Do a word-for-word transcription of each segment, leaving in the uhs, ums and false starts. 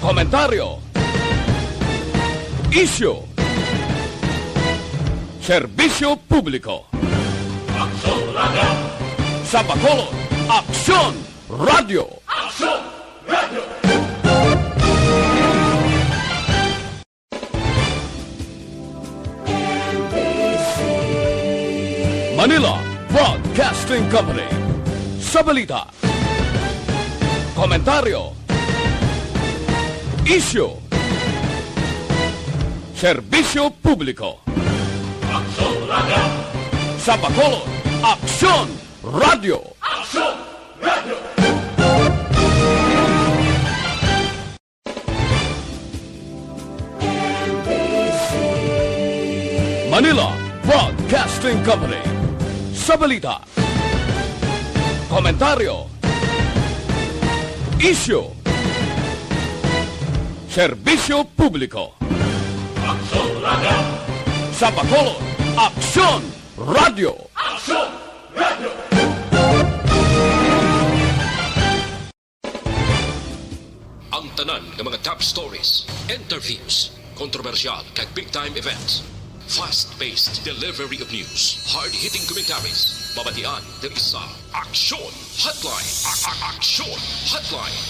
Komentaryo. Isyu. Serbisyo publiko. Aksyon Radio. Sa Bacolod, Aksyon Radio. Aksyon Radio. Manila Broadcasting Company. Sa balita, komentaryo, isyu, serbisyo publiko. Aksyon Radio. Sa Bacolod, Aksyon Radio. Aksyon Radio. Manila Broadcasting Company. Sa balita, komentaryo, isyu, serbisyo publiko. Aksyon Radio. Sa Bacolod, Aksyon Radio. Aksyon Radio. Ang tanan nga mga top stories, interviews, kontrobersyal kag big time events, fast-paced delivery of news, hard-hitting commentaries, mabatian diri sa Aksyon Hotline. A- a- Aksyon Hotline.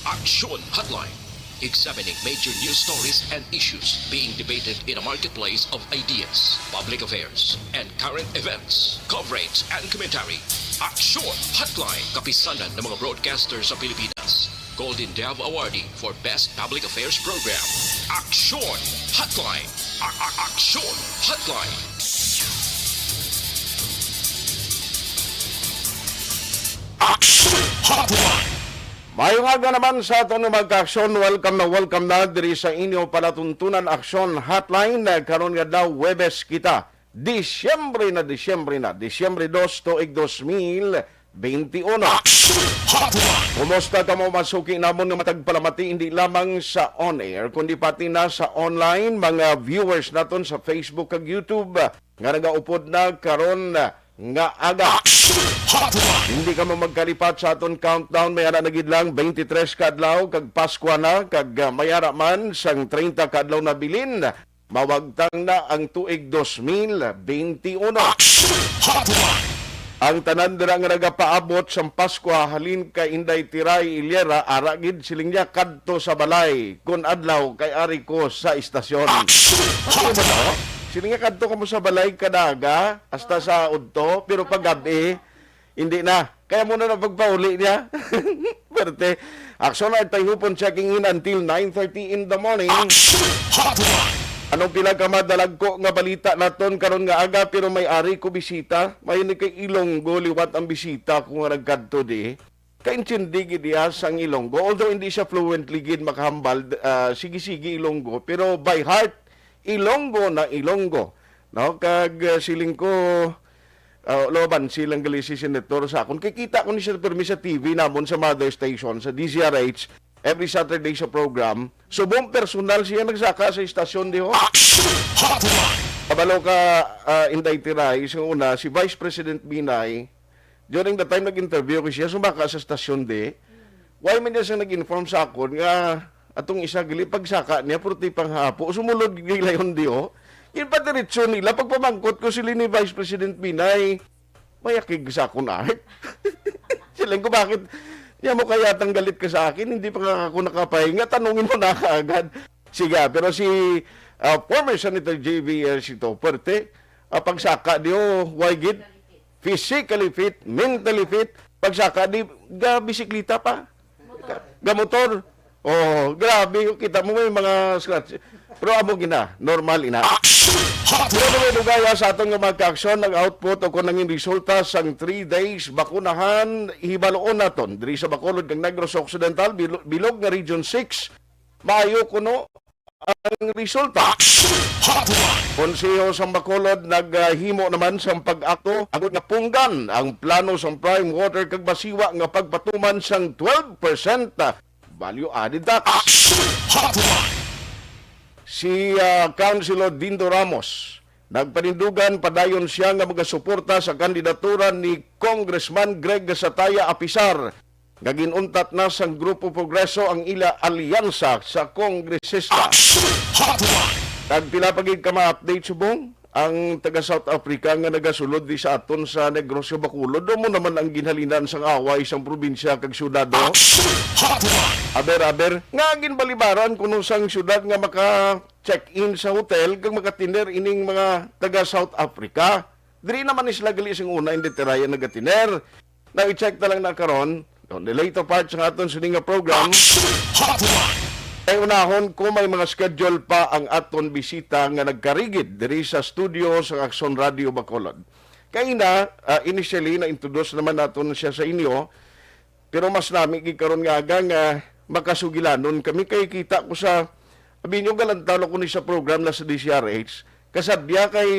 Aksyon Hotline. Examining major news stories and issues being debated in a marketplace of ideas, public affairs, and current events. Coverage and commentary. Aksyon Hotline. Kapisanan ng mga broadcaster sa Pilipinas. Golden Dove Awardee for Best Public Affairs Program. Aksyon Hotline. A- a- Aksyon Hotline. Aksyon Hotline. Maayong aga naman sa aton nga mga kaaksyon. Welcome na welcome na diri sa inyo palatuntunan Aksyon Hotline. Karon nga daw, Huwebes kita. Disyembre na, Disyembre na. Disyembre dos, tuig dos mil benti uno. Aksyon Hotline. Kumusta kamo, mga suki namon nga matagpalamati, hindi lamang sa on-air, kundi pati na sa online, mga viewers naton sa Facebook kag YouTube, nga nagaupod na karon nga aga. Aksyon Hotline. Hindi kamo magkalipat sa aton countdown. May ara na gid lang twenty-three ka adlaw kag Paskwa na, kag, ah, may ara man sang treinta ka adlaw na bilin, mawagtang na ang tuig dos mil benti uno. Aksyon Hotline. Ang tanan dira nga nagapaabot sang Paskwa halin kay Inday Tiray Ilyera, ara gid, siling niya, kadto sa balay kun adlaw kay ari ko sa istasyon. Aksyon Hotline. Siling niya, kadto kamo sa balay kada aga, hasta sa udto, pero pag gabi, hindi na. Kaya mo na na pagpauli niya. Perte. Aksyon Hotline, Tayhupon checking in until nine thirty in the morning. Aksyon Hotline. Anong pila ka madalagko nga balita naton karon nga aga, pero may ari ko bisita. May ni kay Ilonggo liwat ang bisita ko nga nagkadto di. Kaintindi gid iya sang Ilonggo. Although hindi siya fluently gid makahambal, ah, sige-sige Ilonggo, pero by heart, Ilonggo na Ilonggo. No? Kag, ah, siling ko, ah, loban silang gali si Senator sa akon. Kay kita ko ni siya permi sa T V namon sa mother station, sa D Z R H, every Saturday sa program. Subong personal siya nagsaka sa istasyon diho. Aksyon Hotline. Kabalo ka, ah, Inday Tiray, sa una, si Vice President Binay, during the time nag-interview ko siya, sumaka sa stasyon di. Why man niya siya nag-inform sa akon nga atong isa gali pagsaka niya, purti panghapo. Sumulod gilayon di, oh. Yun pa diretso nila, pagpamangkot ko sila ni Vice President Binay, mayakig sa akon art. Siling ko, "Bakit niya mo kaya tang galit ka sa akin? Hindi pa nga ako nakapahinga, tanungin mo na kaagad." Siga, pero si, ah, former Senator J V Ejercito, perte, ah, pagsaka niyo, why gid? Physically fit, mentally fit, pagsaka di, ga bisikleta pa. Ga motor. Oh, grabe, kita mo may mga scratch. Pero amo gina, normal ina. Aksyon Hotline. Pero may dugaya sa aton nga mga kaaksyon, nag-output o kung nangin resulta sang three days bakunahan, hibaluon naton diri sa Bacolod kag Negros Occidental, bilo-, bilog nga Region six. Maayo kuno ang resulta. Aksyon Hotline. Konseho sang Bacolod naghimo naman sang pag-akto agud nga punggan ang plano sang prime water kag masiwa nga pagpatuman sang twelve percent value added tax. Aksyon Hotline. Si, ah, Councilor Dindo Ramos nagpanindugan padayon siya nga magasuporta sa kandidatura ni Congressman Greg Sataya, apisar nga gin-untat na sang Grupo Progreso ang ila alyansa sa Kongresista. Action Hotline! Tagpila pa gid ka ma-update subong ang taga South Africa nga nagasulod di sa aton sa Negros sa Bacolod, amo naman ang ginhalinan sang away sang probinsya kag syudad, no? Action Hotline! Aber, aber, nga ginbalibaran kuno sang syudad nga maka-check-in sa hotel kag makatiner ining mga taga South Africa. Diri naman ni sila gali sing una, hindi tirayan nagatiner. Now, i-check na lang na karon. On the later part sa aton sini nga program, Action Hotline! Ay unahon ko may mga schedule pa ang aton bisita nga nagkarigid diri sa studio sa Action Radio Bacolod. Kay na, ah, initially, na-introduce naman naton siya sa inyo, pero mas nami gid karon nga aga nga makasugilanon kami kay kita ko sa, abi niyo, galantaw ko ni sa program na sa D C R H. Kasadya kay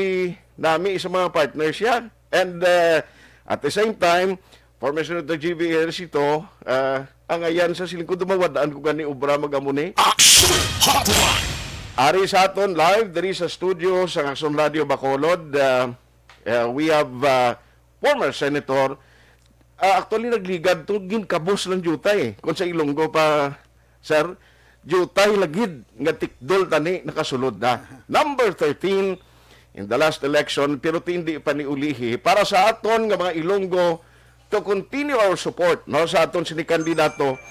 nami sa mga partners siya. And, uh, at the same time, former Senator J V Ejercito, uh, ang ayan sa siling ko dumawadaan ko gani obra magamo ni. Action Hotline! Ari sa aton live diri sa studio sa Action Radio Bacolod, uh, uh, we have, uh, former Senator, ah, actually, nagligad to, ginkabos lang diutay, eh. Kung sa Ilonggo pa, sir, diutay lagid nga tikdol tani nakasulod na. Number thirteen in the last election, pero ti hindi pa ni ulihi. Para sa aton nga mga Ilonggo, to continue our support, no, sa aton sini kandidato,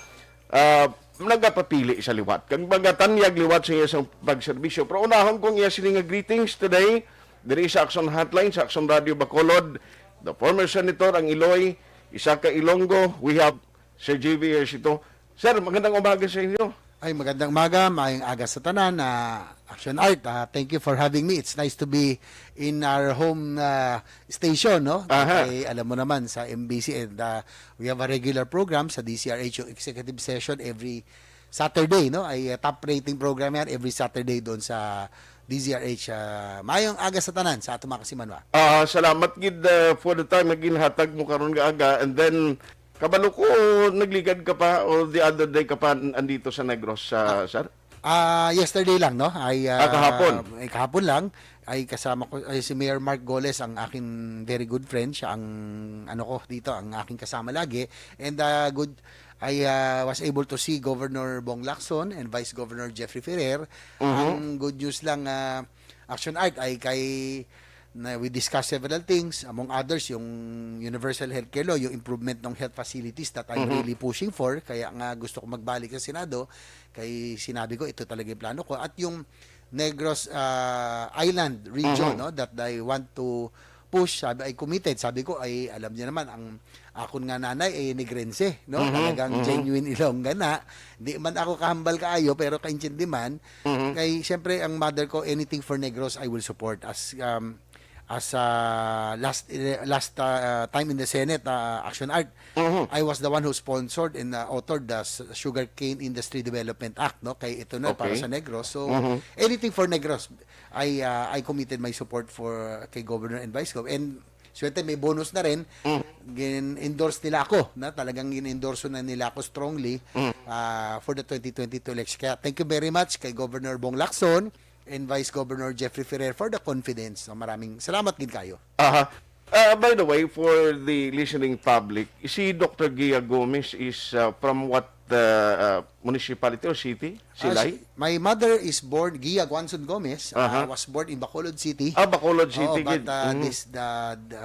ah, nagapapili sa liwat. Kag magatanyag liwat sa iya sang pagserbisyo. Pero unahon kong iya sini nga greetings today, diri sa Action Hotline, sa Action Radio Bacolod, the former Senator, ang Iloy, isa ka Ilonggo, we have Sir J V Ejercito. Sir, magandang umaga sa inyo. Ay, magandang umaga, maayong aga sa tanan, ah, Action Art. Ah, thank you for having me. It's nice to be in our home, ah, station, no? Aha. Kay alam mo naman, sa M B C, and, ah, we have a regular program sa D C R H, yung executive session every Saturday, no? Ay, ah, top rating program yan every Saturday doon sa D Z R H. Ah, maayong aga sa tanan sa ato mga kasimanwa. Ah, salamat gid, ah, for the time nga ginhatag mo karon nga aga. And then, kabalo ko, nagligad ka pa, or the other day ka pa an-, andito sa Negros, ah, sir? Ah, yesterday lang, no? Ay, Ah, ah, kahapon. Ay, kahapon lang. Ay, kasama ko, ay, si Mayor Mark Goles, ang aking very good friend. Siya ang, ano ko, dito, ang aking kasama lagi. And, ah, good, I, ah, was able to see Governor Bong Lacson and Vice Governor Jeffrey Ferrer. Mhm. Ang good news lang, ah, Action Art, ay kay na we discussed several things, among others, yung universal healthcare law, yung improvement ng health facilities that I'm Mhm. really pushing for. Kaya nga gusto ko magbalik sa Senado, kay sinabi ko, ito talaga yung plano ko. At yung Negros, ah, Island region, Mhm. no, that I want to push, sabi, I committed. Sabi ko, ay, alam niya naman, ang akon nga nanay ay Negrense, no? Mhm, Talagang mhm. Genuine Ilongga na. Di man ako kahambal kaayo, pero kaintindi man. Mhm. Kay, siyempre, ang mother ko, anything for Negros, I will support. As, um, as, ah, last, eh, last, ah, time in the Senate, ah, Action Art, Mhm. I was the one who sponsored and, ah, authored the S-, Sugarcane Industry Development Act, no? Kay ito na, para Okay. sa Negros. So, Mhm. anything for Negros, I, ah, I committed my support for, kay Governor and Vice Gov. And, swerte, may bonus na rin. Mhm. Gin-endorse nila ako, na talagang gin-endorse na nila ako strongly, Mhm. ah, for the twenty twenty-two election. Kaya, thank you very much kay Governor Bong Lacson and Vice Governor Jeffrey Ferrer for the confidence. So, maraming salamat gid kayo. Aha. Uh, by the way, for the listening public, si Doctor Gia Gomez is, uh, from what, uh, uh, municipality or city? Ah, Silay? si-, my mother is born, Gia Guanzon Gomez, ah, Aha. was born in Bacolod City. Ah, Bacolod Oo, City, but, gid. ah, Mhm. this, the, the,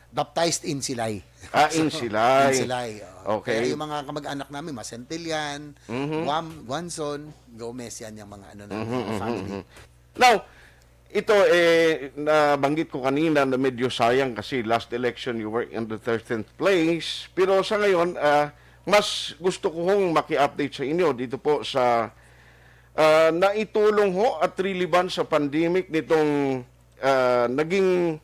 baptized in Silay. Ah, in So, Silay. in Silay, oo. Okay. Kaya yung mga kamag-anak namin, Masantillan, Mhm. Guam, Guanzon, Gomez, yan yung mga ano namin, Mhm, mhm, family. mhm. Now, ito, eh, nabanggit ko kanina na medyo sayang kasi last election you were in the thirteenth place. Pero sa ngayon, ah, mas gusto ko hong maki-update sa inyo dito po sa, ah, naitulong ho at relevant sa pandemic nitong, ah, naging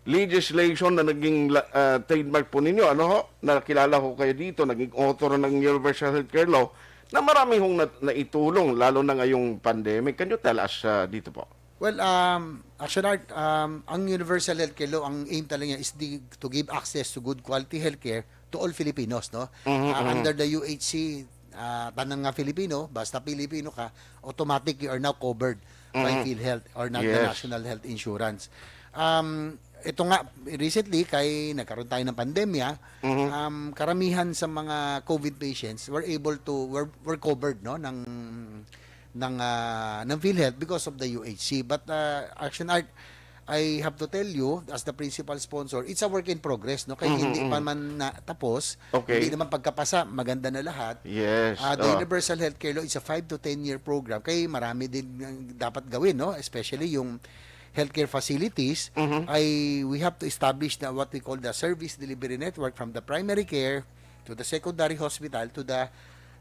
legislation na naging la-, ah, trademark po ninyo. Ano ho? Nakilala ko kayo dito, naging author ng Universal Healthcare Law na marami hong nat-, naitulong, lalo na ngayong pandemic. Can you tell us, ah, dito po? Well, um, Action Art, um, ang Universal Healthcare Law, ang aim talaga niya is di, to give access to good quality healthcare to all Filipinos, no? Mhm, Ah, mhm. Under the U H C, ah, tanan nga Filipino, basta Filipino ka, automatic you are now covered by Mhm. PhilHealth or na-, the Yes. National Health Insurance. Um, Ito nga, recently, kay nagkaroon tayo ng pandemya, Mhm. um, karamihan sa mga COVID patients were able to, were, were covered, no, ng, ng, ah, ng PhilHealth because of the U H C. But, ah, Action Art, I have to tell you, as the principal sponsor, it's a work in progress, no? Kaya Mhm, hindi mhm. pa man na tapos, Okay. hindi naman pagkapasa, maganda na lahat. Yes, Ah, the oh. Universal Healthcare Law is a five to ten year program. Kaya marami din ang dapat gawin, no? Especially yung healthcare facilities, Mhm. ay we have to establish na what we call the service delivery network from the primary care to the secondary hospital to the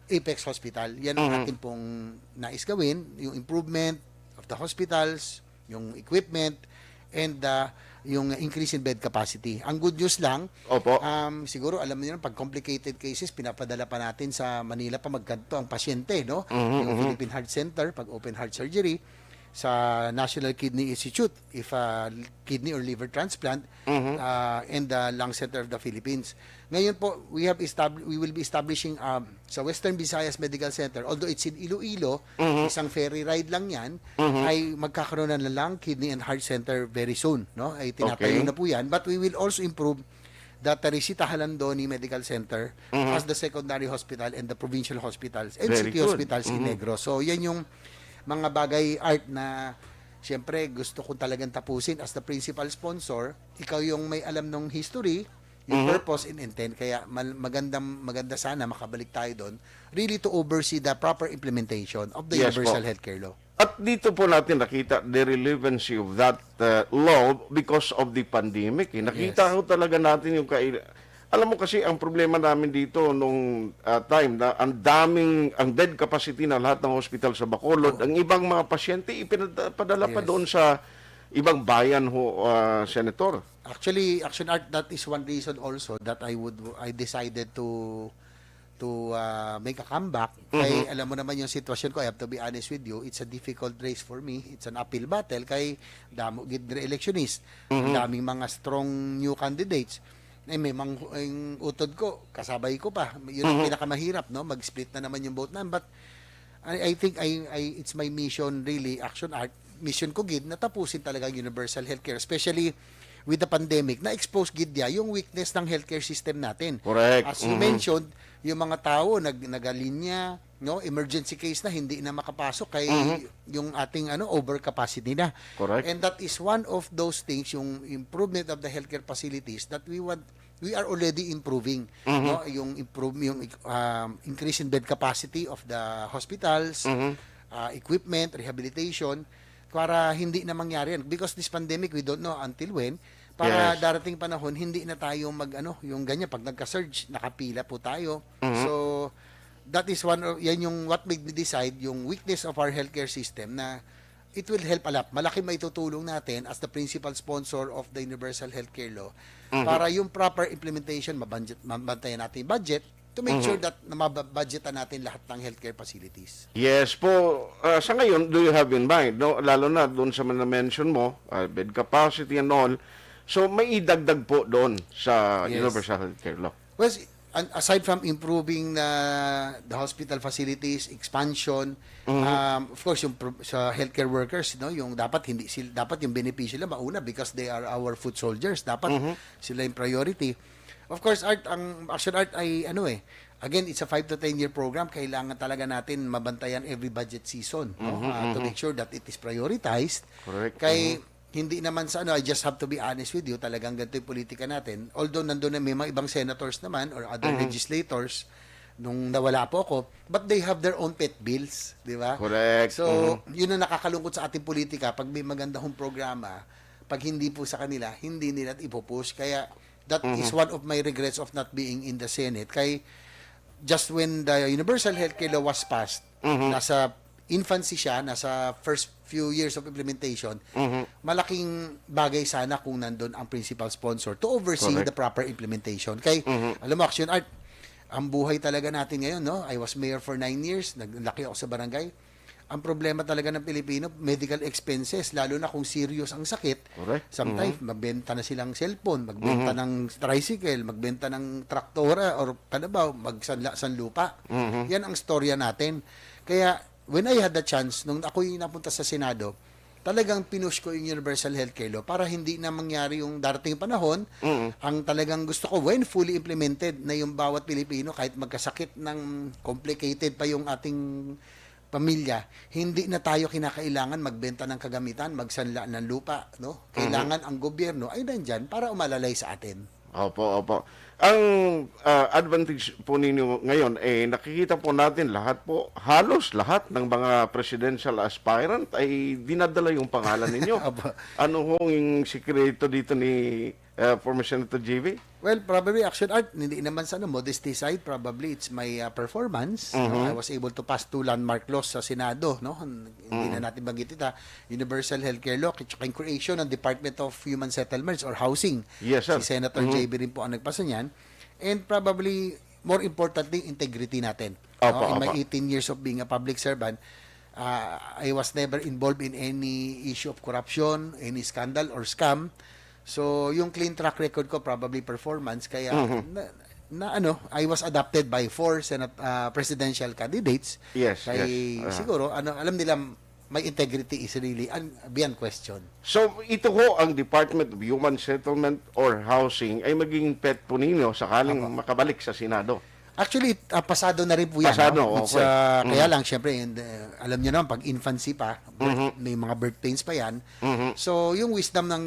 Apex Hospital. Yan ang Mhm. atin pong nais gawin, yung improvement of the hospitals, yung equipment, and, ah, yung increase in bed capacity. Ang good news lang, Opo. um, siguro alam niyo na, pag complicated cases, pinapadala pa natin sa Manila pa magkadto ang pasyente, no? Mhm, Yung mhm. Philippine Heart Center, pag open heart surgery, sa National Kidney Institute, if, ah, kidney or liver transplant, Mhm. ah, and the Lung Center of the Philippines. Ngayon po, we have estab-, we will be establishing, um, sa Western Visayas Medical Center, although it's in Iloilo, Mhm. isang ferry ride lang yan, Mhm. ay magkakaroon na lang Kidney and Heart Center very soon, no? Ay tinatayo Okay. na po yan, but we will also improve the Teresita Jalandoni Medical Center Mhm. as the secondary hospital and the provincial hospitals and Very city good. hospitals in Mhm. Negros. So, yan yung mga bagay, Art, na siyempre gusto kong talagang tapusin as the principal sponsor. Ikaw yung may alam ng history, yung Mhm. purpose and intent. Kaya mal-, magandang, maganda sana makabalik tayo doon, really to oversee the proper implementation of the Yes po. Universal Healthcare Law. At dito po natin nakita the relevancy of that, uh, law because of the pandemic, eh. Nakita Yes. ko talaga natin yung kai-, alam mo kasi ang problema namin dito nung, uh, time na ang daming, ang bed capacity na lahat ng hospital sa Bacolod, Oo. ang ibang mga pasyente ipinad-, padala pa Yes. doon sa ibang bayan ho, uh, Senator. Actually, Action Art, that is one reason also that I would, I decided to to, ah, make a comeback. Kay Mhm. alam mo naman yung sitwasyon ko, I have to be honest with you, it's a difficult race for me. It's an uphill battle kay damo gid nga electionist. Ang Mhm. daming mga strong new candidates. Eh, may mang-, ang utod ko, kasabay ko pa. Yun ang Mhm. pinakamahirap, no? Mag-split na naman yung vote namin. But I, I think I, I, it's my mission really, Action Art. Mission ko gid na tapusin talaga ang universal healthcare, especially with the pandemic. Na-expose gid niya yung weakness ng healthcare system natin. Correct. As you Mhm. mentioned, yung mga tao nag-, nagalinya, no, emergency case na hindi na makapasok kay Mhm. yung ating, ano, overcapacity na. Correct. And that is one of those things, yung improvement of the healthcare facilities that we want, we are already improving, Mhm. no, yung improve, yung, um, increase in bed capacity of the hospitals, Mhm. uh, equipment, rehabilitation, para hindi na mangyari yan. Because this pandemic, we don't know until when. Para Yes. darating panahon, hindi na tayo mag, ano, yung ganyan, pag nagka-surge, nakapila po tayo. Mhm. So, that is one of, yan yung what made me decide, yung weakness of our healthcare system na it will help a lot. Malaki maitutulong natin as the principal sponsor of the Universal Healthcare Law Mhm. para yung proper implementation, mabanjat-, mabantayan natin yung budget to make Mhm. sure that na mababudgetan natin lahat ng healthcare facilities. Yes po. Ah, sa ngayon, do you have in mind, no? Lalo na doon sa mga mention mo, ah, bed capacity and all. So, may idagdag po doon sa Yes. Universal Healthcare Law. Well, s-, an-, aside from improving na the hospital facilities, expansion, Mhm. um, of course, yung pro-, sa healthcare workers, no, yung dapat hindi sil-, dapat yung benepisyo nila mauna because they are our foot soldiers. Dapat Mhm. sila yung priority. Of course, Art, ang Action Art ay ano eh, again, it's a five to ten year program. Kailangan talaga natin mabantayan every budget season, no? Mhm, Ah, to mhm. make sure that it is prioritized. Correct. Kay Mhm. hindi naman sa ano, I just have to be honest with you, talagang ganito yung politika natin. Although nandun na may mga ibang senators naman or other Mhm. legislators nung nawala po ako, but they have their own pet bills, di ba? Correct. So, Mhm. yun ang nakakalungkot sa ating politika. Pag may maganda hong programa, pag hindi po sa kanila, hindi nila ipupush. Kaya that is Mhm. one of my regrets of not being in the Senate. Kay just when the universal healthcare law was passed, Mhm. nasa infancy siya, nasa first few years of implementation, Mhm. malaking bagay sana kung nandun ang principal sponsor to oversee Correct. the proper implementation. Kay, Mhm. alam mo, Action Art, ang buhay talaga natin ngayon, no? I was mayor for nine years, naglaki ako sa barangay. Ang problema talaga ng Pilipino, medical expenses, lalo na kung serious ang sakit. Correct. Sometimes, Mhm. magbenta na silang cellphone, magbenta Mhm. ng tricycle, magbenta ng traktora or kalabaw, magsanla-, sanlupa. Mhm. Yan ang storya natin. Kaya, when I had the chance, nung ako'y napunta sa Senado, talagang pinush ko yung universal healthcare law para hindi na mangyari yung darating panahon. Mm. Ang talagang gusto ko, when fully implemented na yung bawat Pilipino, kahit magkasakit ng complicated pa yung ating pamilya, hindi na tayo kinakailangan magbenta ng kagamitan, magsanla ng lupa, no? Mhm. Kailangan ang gobyerno ay nandyan para umalalay sa atin. Opo, opo. Ang, ah, advantage po ninyo ngayon, eh, nakikita po natin lahat po, halos lahat ng mga presidential aspirant ay dinadala yung pangalan ninyo. Opo. Ano ho yung sikreto dito ni, ah, former Senator J V? Well, probably, Action Art, hindi naman sa, ano, modesty side, probably it's my, ah, performance, no? Mhm. I was able to pass two landmark laws sa Senado, no? Hindi na Mhm. natin banggit ita, universal healthcare law, at saka yung creation ng Department of Human Settlements or Housing. Yes, sir. Si Senator Mhm. J B rin po ang nagpasa niyan. And probably, more importantly, integrity natin. Opo, No? In my opo. eighteen years of being a public servant, ah, I was never involved in any issue of corruption, any scandal or scam. So, yung clean track record ko, probably performance, kaya Mhm. na, na, ano, I was adopted by four Senate, ah, presidential candidates. Yes, Kay yes. Ah. siguro, ano, alam nila, my integrity is really un-, beyond question. So, ito ho ang Department of Human Settlement or Housing ay maging pet po ninyo sakaling Apo. makabalik sa Senado? Actually, it, ah, pasado na rin po yan, Pasado, no? It's, okay. ah, kaya Mhm. lang, syempre, and, uh, alam niyo naman, pag infancy pa, birth, Mhm. may mga birth pains pa yan. Mhm. So, yung wisdom ng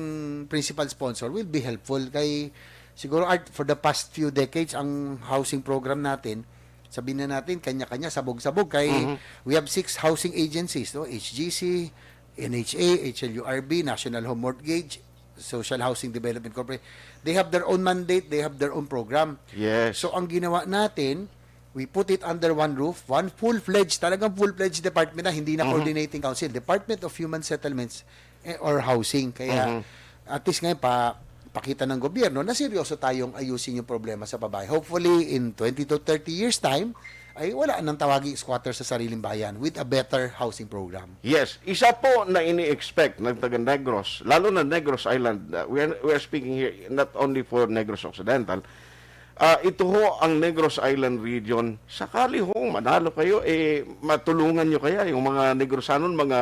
principal sponsor will be helpful kay, siguro, Art, for the past few decades, ang housing program natin, sabihin na natin, kanya-kanya, sabog-sabog, kay Mhm. we have six housing agencies, no? H G C, N H A, H L U R B, National Home Mortgage, Social Housing Development Corporation. They have their own mandate, they have their own program. Yes. So, ang ginawa natin, we put it under one roof, one full-fledged, talagang full-fledged department na, hindi na Mhm. coordinating council, Department of Human Settlements, eh, or Housing. Kaya, Mhm. at least ngayon, pa, pakita ng gobyerno na seryoso tayong ayusin yung problema sa babae. Hopefully, in twenty to thirty years' time, ay wala nang tawaging squatter sa sariling bayan with a better housing program. Yes, isa po na ini-expect ng taga Negros, lalo na Negros Island. Uh, we are, we are speaking here not only for Negros Occidental. Ah, ito ho ang Negros Island region. Sakali ho manalo kayo, eh, matulungan nyo kaya yung mga Negrosanon, mga,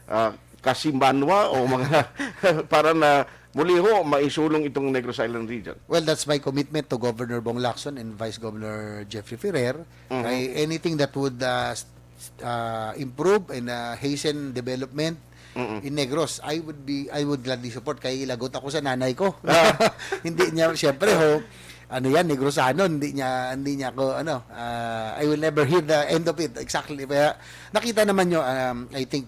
ah, kasimbanwa o mga para na muli ho maisulong itong Negros Island region? Well, that's my commitment to Governor Bong Lacson and Vice Governor Jeffrey Ferrer. Mhm. Kay anything that would, uh, s-, s-, uh, improve and, uh, hasten development Mm-mm. in Negros, I would be, I would gladly support. Kay lagot ako sa nanay ko. Ah. Hindi niya, siyempre, ho, ano yan, Negrosano, hindi niya, hindi niya ako, ano, uh, I will never hear the end of it. Exactly. Kaya nakita naman nyo, um, I think,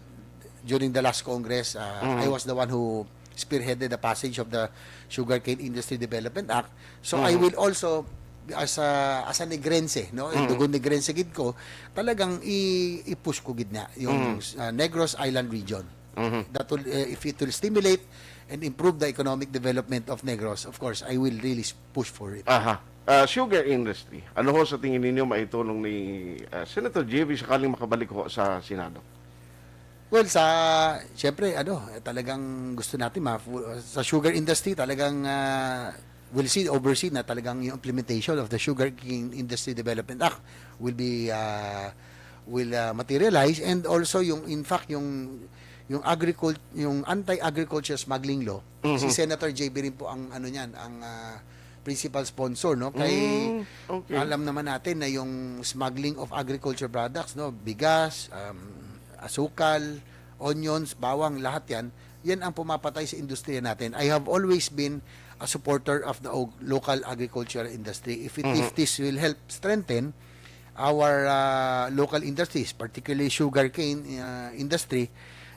during the last Congress, uh, Mm. I was the one who spearheaded the passage of the Sugarcane Industry Development Act. So, I Mm. will also, as a, as a Negrense, no? Mm. Dugon Negrense gid ko, talagang i-, i-push ko gid na yung, Mm. uh, Negros Island Region. Mm-hmm. That will, uh, if it will stimulate and improve the economic development of Negros, of course, I will really s-, push for it. Aha. Ah, sugar industry. Ano ho sa tingin ninyo maitulong ni, ah, Senator J V sakaling makabalik ho sa Senado? Well, sa, siyempre, ano, eh, talagang gusto natin ma-, sa sugar industry, talagang, ah, we'll see, oversee na talagang yung implementation of the Sugarcane Industry Development Act will be, ah, will, ah, materialize, and also yung, in fact, yung, yung agricult-, yung anti-agriculture smuggling law, si Mhm. Senator J B rin po ang, ano niyan, ang, ah, principal sponsor, no? Kay Mm, okay. alam naman natin na yung smuggling of agriculture products, no? Bigas, um, asukal, onions, bawang, lahat yan, yan ang pumapatay sa industriya natin. I have always been a supporter of the o-, local agriculture industry. If it, if Mhm. this will help strengthen our, ah, local industries, particularly sugarcane, ah, industry,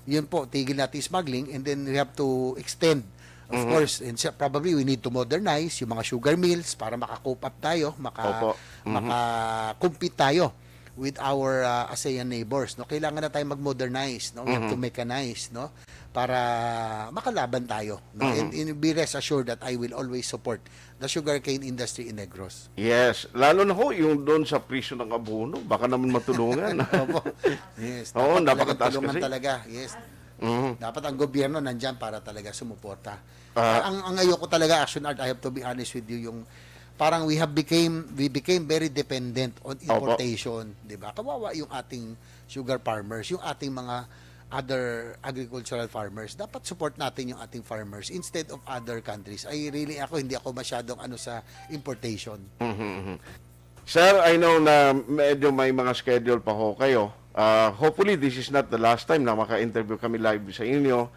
yun po, tigil natin smuggling, and then we have to extend, of Mhm. course, and sa-, probably we need to modernize yung mga sugar mills para maka-cope up tayo, maka-, Opo. Mhm. maka-compete tayo with our, ah, ASEAN neighbors, no? Kailangan na tayo mag-modernize, no? We have to Mhm. mechanize, no? Para makalaban tayo, no? Mhm. And, and be rest assured that I will always support the sugarcane industry in Negros. Yes, lalo na ho yung doon sa presyo ng abono, baka naman matulungan. Opo. Yes, Oo, dapat talagang napakataas tulungan kasi. talaga. Yes. Mhm. Dapat ang gobyerno nandyan para talaga sumuporta. Ah. Ang, ang ayoko talaga, Action Art, I have to be honest with you, yung parang we have became, we became very dependent on Opo. importation, di ba? Kawawa yung ating sugar farmers, yung ating mga other agricultural farmers. Dapat support natin yung ating farmers instead of other countries. I really, ako, hindi ako masyadong ano sa importation. Mhm, mhm. Sir, I know na medyo may mga schedule pa ho kayo. Ah, hopefully, this is not the last time na maka-interview kami live sa inyo.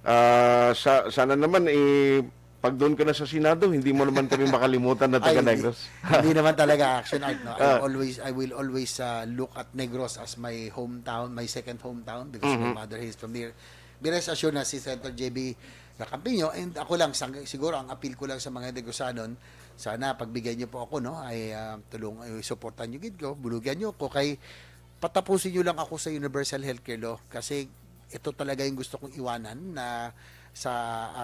Ah, sa, sana naman, eh, pag doon ka na sa Senado, hindi mo naman kami makalimutan na Ay, taga hindi, Negros. hindi naman talaga, Action Art, no? I Ah. always, I will always uh, look at Negros as my hometown, my second hometown, because my Mhm. mother is from there. Be rest assured na si Senator J B Racampiño, and ako lang, sang, siguro ang appeal ko lang sa mga Negrosanon, sana pagbigyan niyo po ako, no? Ay, ah, tulong, ay, suportahan niyo gid ko, bulugan niyo ko kay patapusin niyo lang ako sa universal healthcare law kasi ito talaga yung gusto kong iwanan na sa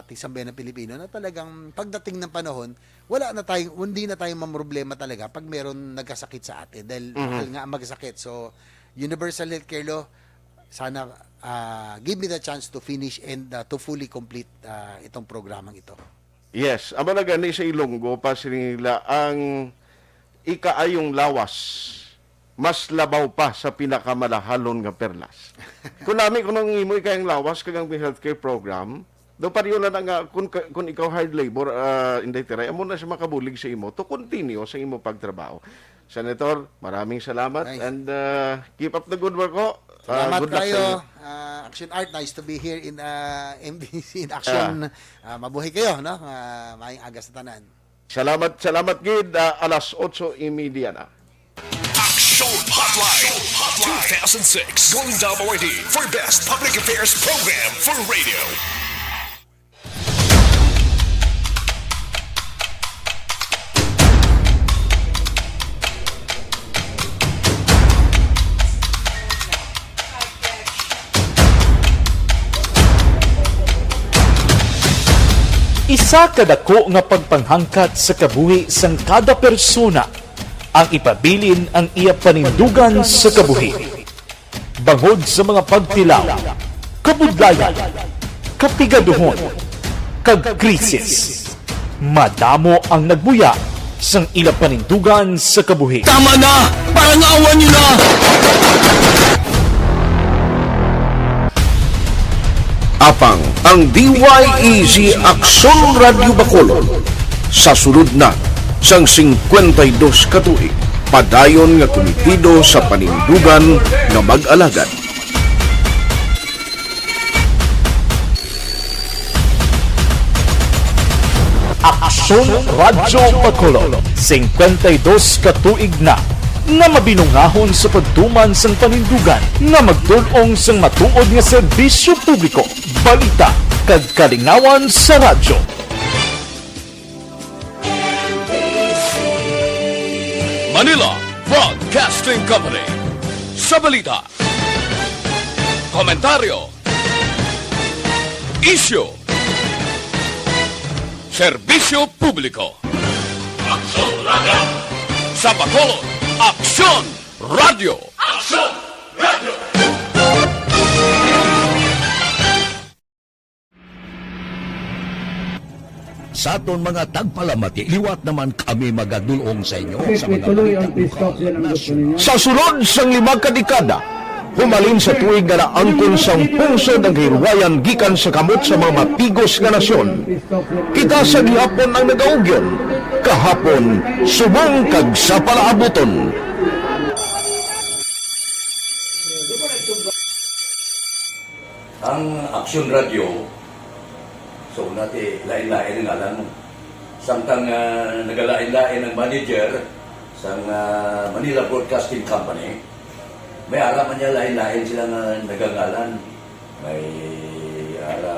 ating sambayan ng Pilipino, na talagang pagdating ng panahon, wala na tayong, hindi na tayo mamroblema talaga pag meron nagkasakit sa atin dahil Mhm. mahal nga ang magkasakit. So, universal healthcare law, sana ah, give me the chance to finish and ah, to fully complete ah, itong programang ito. Yes, amo na gani sa Ilonggo pa sila ang ikaayong lawas mas labaw pa sa pinakamalahalon nga perlas. Kung nami, kung ang imo ikayang lawas kag ang healthcare program, do pareho lang na nga kung, ka- kung ikaw hard labor, ah, Inday Tiray, amo na siya makabulig sa imo to continue sa imo pagtrabaho. Senator, maraming salamat Nice. and ah, keep up the good work ho. Ah, Salamat good luck sa kayo, inyo. ah, Action Art. Nice to be here in ah, M B C in Action. Ah, mabuhay kayo, no? Ah, maayong aga sa tanan. Salamat, salamat gid. Ah, alas otso y media na. Action Hotline two thousand six Golden Dub Awardee for Best Public Affairs Program for Radio. Isa ka dako nga pagpanghangkat sa kabuhi sang kada persona ang ipabilin ang iya panindugan sa kabuhi. Bangod sa mga pagtilaw, kabudlayan, kapigaduhon, kag krisis, madamo ang nagbuya sang ila panindugan sa kabuhi. Tama na! Parang awan nyo na! Apang ang D Y E G Aksyon Radyo Bacolod sa sulod na sang singkwenta y dos ka tuig, padayon nga kumitido sa panindugan nga mag-alagad. Aksyon Radyo Bacolod, singkwenta y dos ka tuig na nga mabinungahon sa pagtuman sang panindugan nga magtul-ong sang matuod nga serbisyo publiko, balita, kag kalingawan sa radyo. Manila Broadcasting Company. Sa balita, komentaryo, isyu, serbisyo publiko. Aksyon Radyo. Sa Bacolod, Aksyon Radyo. Aksyon Radyo. Sa aton mga tagpalamati, liwat naman kami magadulong sa inyo sa mga balita lokal, nasyonal. Sa sulod sang lima ka dekada, humalin sa tuig nga naangkon sang pungsod ang kahilwayan gikan sa kamot sa mga matigos nga nasyon. Kita sa gihapon ang nagaugyon, kahapon, subong kag sa palaabuton. Ang Aksyon Radyo, so, una ti, lain-lain ang ngalan mo. Samtang ah, nagalain-lain ang manager sang ah, Manila Broadcasting Company, may ara man niya lain-lain sila nga nagangalan. May ara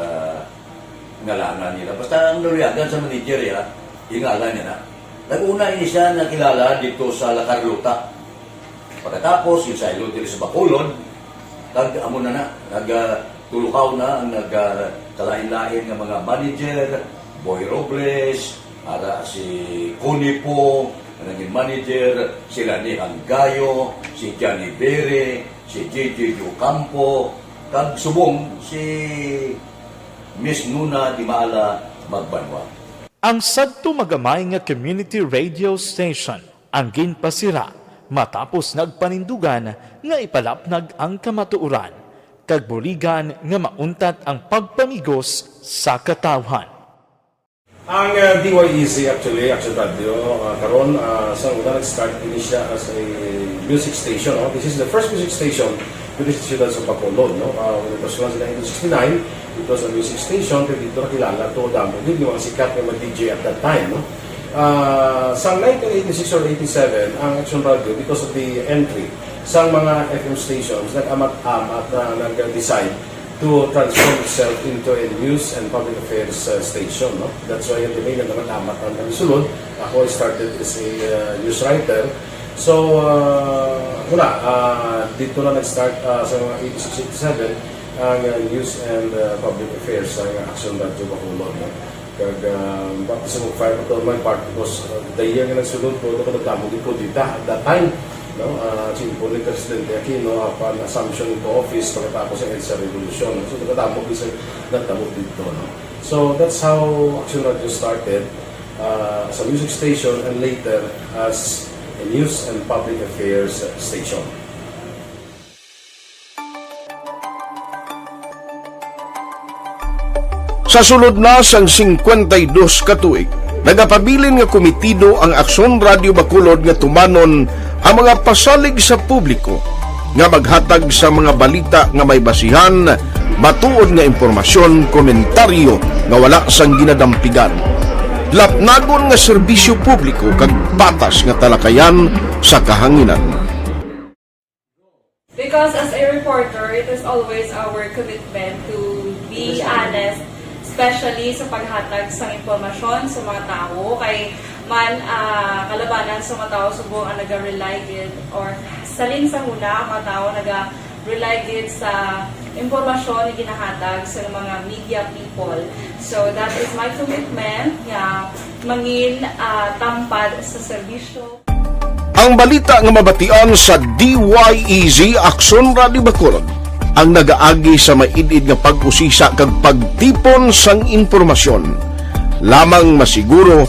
ngalangan nila. Basta ang naluyagan sa manager, ya, ingalan niya na. Nag-una ini siya nakilala dito sa La Carlota. Pagkatapos, yung sa Ilod diri sa Bacolod, kag amo na na, nagtulukaw na ang nagkalain-lain nga mga manager, Boy Robles, ara si Connie po, nga naging manager, sila ni Hanggayo, si Johnny Bere, si J J Ocampo, kag subong si Miss Nuna Dimala Magbanwa. Ang sadto magamay nga community radio station ang ginpasira matapos nagpanindugan nga ipalapnag ang kamatuoran. kag buligan nga mauntat ang pagpamigos sa katawhan. Ang uh, D Y E Z actually, Action Radio, uh, karon uh, sa una nag-start ini siya as a music station. No? This is the first music station within the Siyudad sa Bacolod. No? Uh, when it was launched in nineteen sixty-nine, it was a music station, pero dito nakilala to damo gid yung mga sikat nga mga D J at that time. No? Uh, sa nineteen eighty-six or eighty-seven, ang Action Radio, because of the entry sa mga F M stations, nag-amat-amat na nag-decide to transform itself into a news and public affairs uh, station. No? That's why the main naman amat ang sulod. Ako, I started as a uh, news writer. So, uh, wala, uh, dito na nag-start uh, sa mga eighty-six, eighty-seven ang uh, news and uh, public affairs sa Action Radio Bacolod. No? Kag uh, baptism of fire pa to my part because uh, the year nga nagsulod ko, ako nagdamo gid ko dita at that time. No? Uh, Siyempre, ni Presidente Aquino, upon assumption into office, pagkatapos ng EDSA Revolution. So, nagdamo gid sa nagdamo dito. No? So, that's how Action Radio started uh, as a music station and later as a news and public affairs station. Sa sulod na sang singkwenta y dos ka tuig, nagapabilin nga komitido ang Aksyon Radio Bacolod nga tumanon ang mga pasalig sa publiko nga maghatag sa mga balita nga may basihan, matuod nga impormasyon, komentaryo nga wala sang ginadampigan, lapnagon nga serbisyo publiko kag patas nga talakayan sa kahanginan. Because as a reporter, it is always our commitment to be honest, especially sa paghatag sa impormasyon sa mga tawo. Kay man uh, kalabanan sa mga tawo subong ang naga-rely gid or salin sa huna ang mga tawo naga-rely gid sa impormasyon na ginahatag sa mga media people. So that is my commitment nga mangin uh, tampad sa serbisyo. Ang balita nga mabatian sa D Y E Z Aksyon Radio Bacolod ang nagaagi sa maid-id nga pag-usisa kag pagtipon sang impormasyon. Lamang masiguro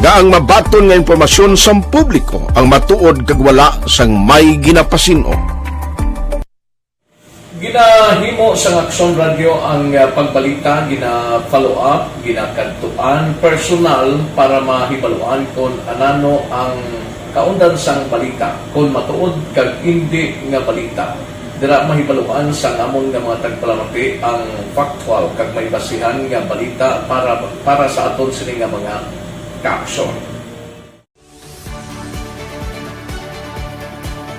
nga ang mabaton nga impormasyon sang publiko ang matuod kag wala sang may ginapasin-o. Ginahimo sang Aksyon Radio ang ah, pagbalita, gina-follow up, ginakadtuan personal para mahibaluan kon anano ang kaundan sang balita, kon matuod kag indi nga balita. Dira mahibaluan sang amon nga mga tagpalamati ang factual kag may basihan nga balita para para sa aton sini nga mga kaaksyon.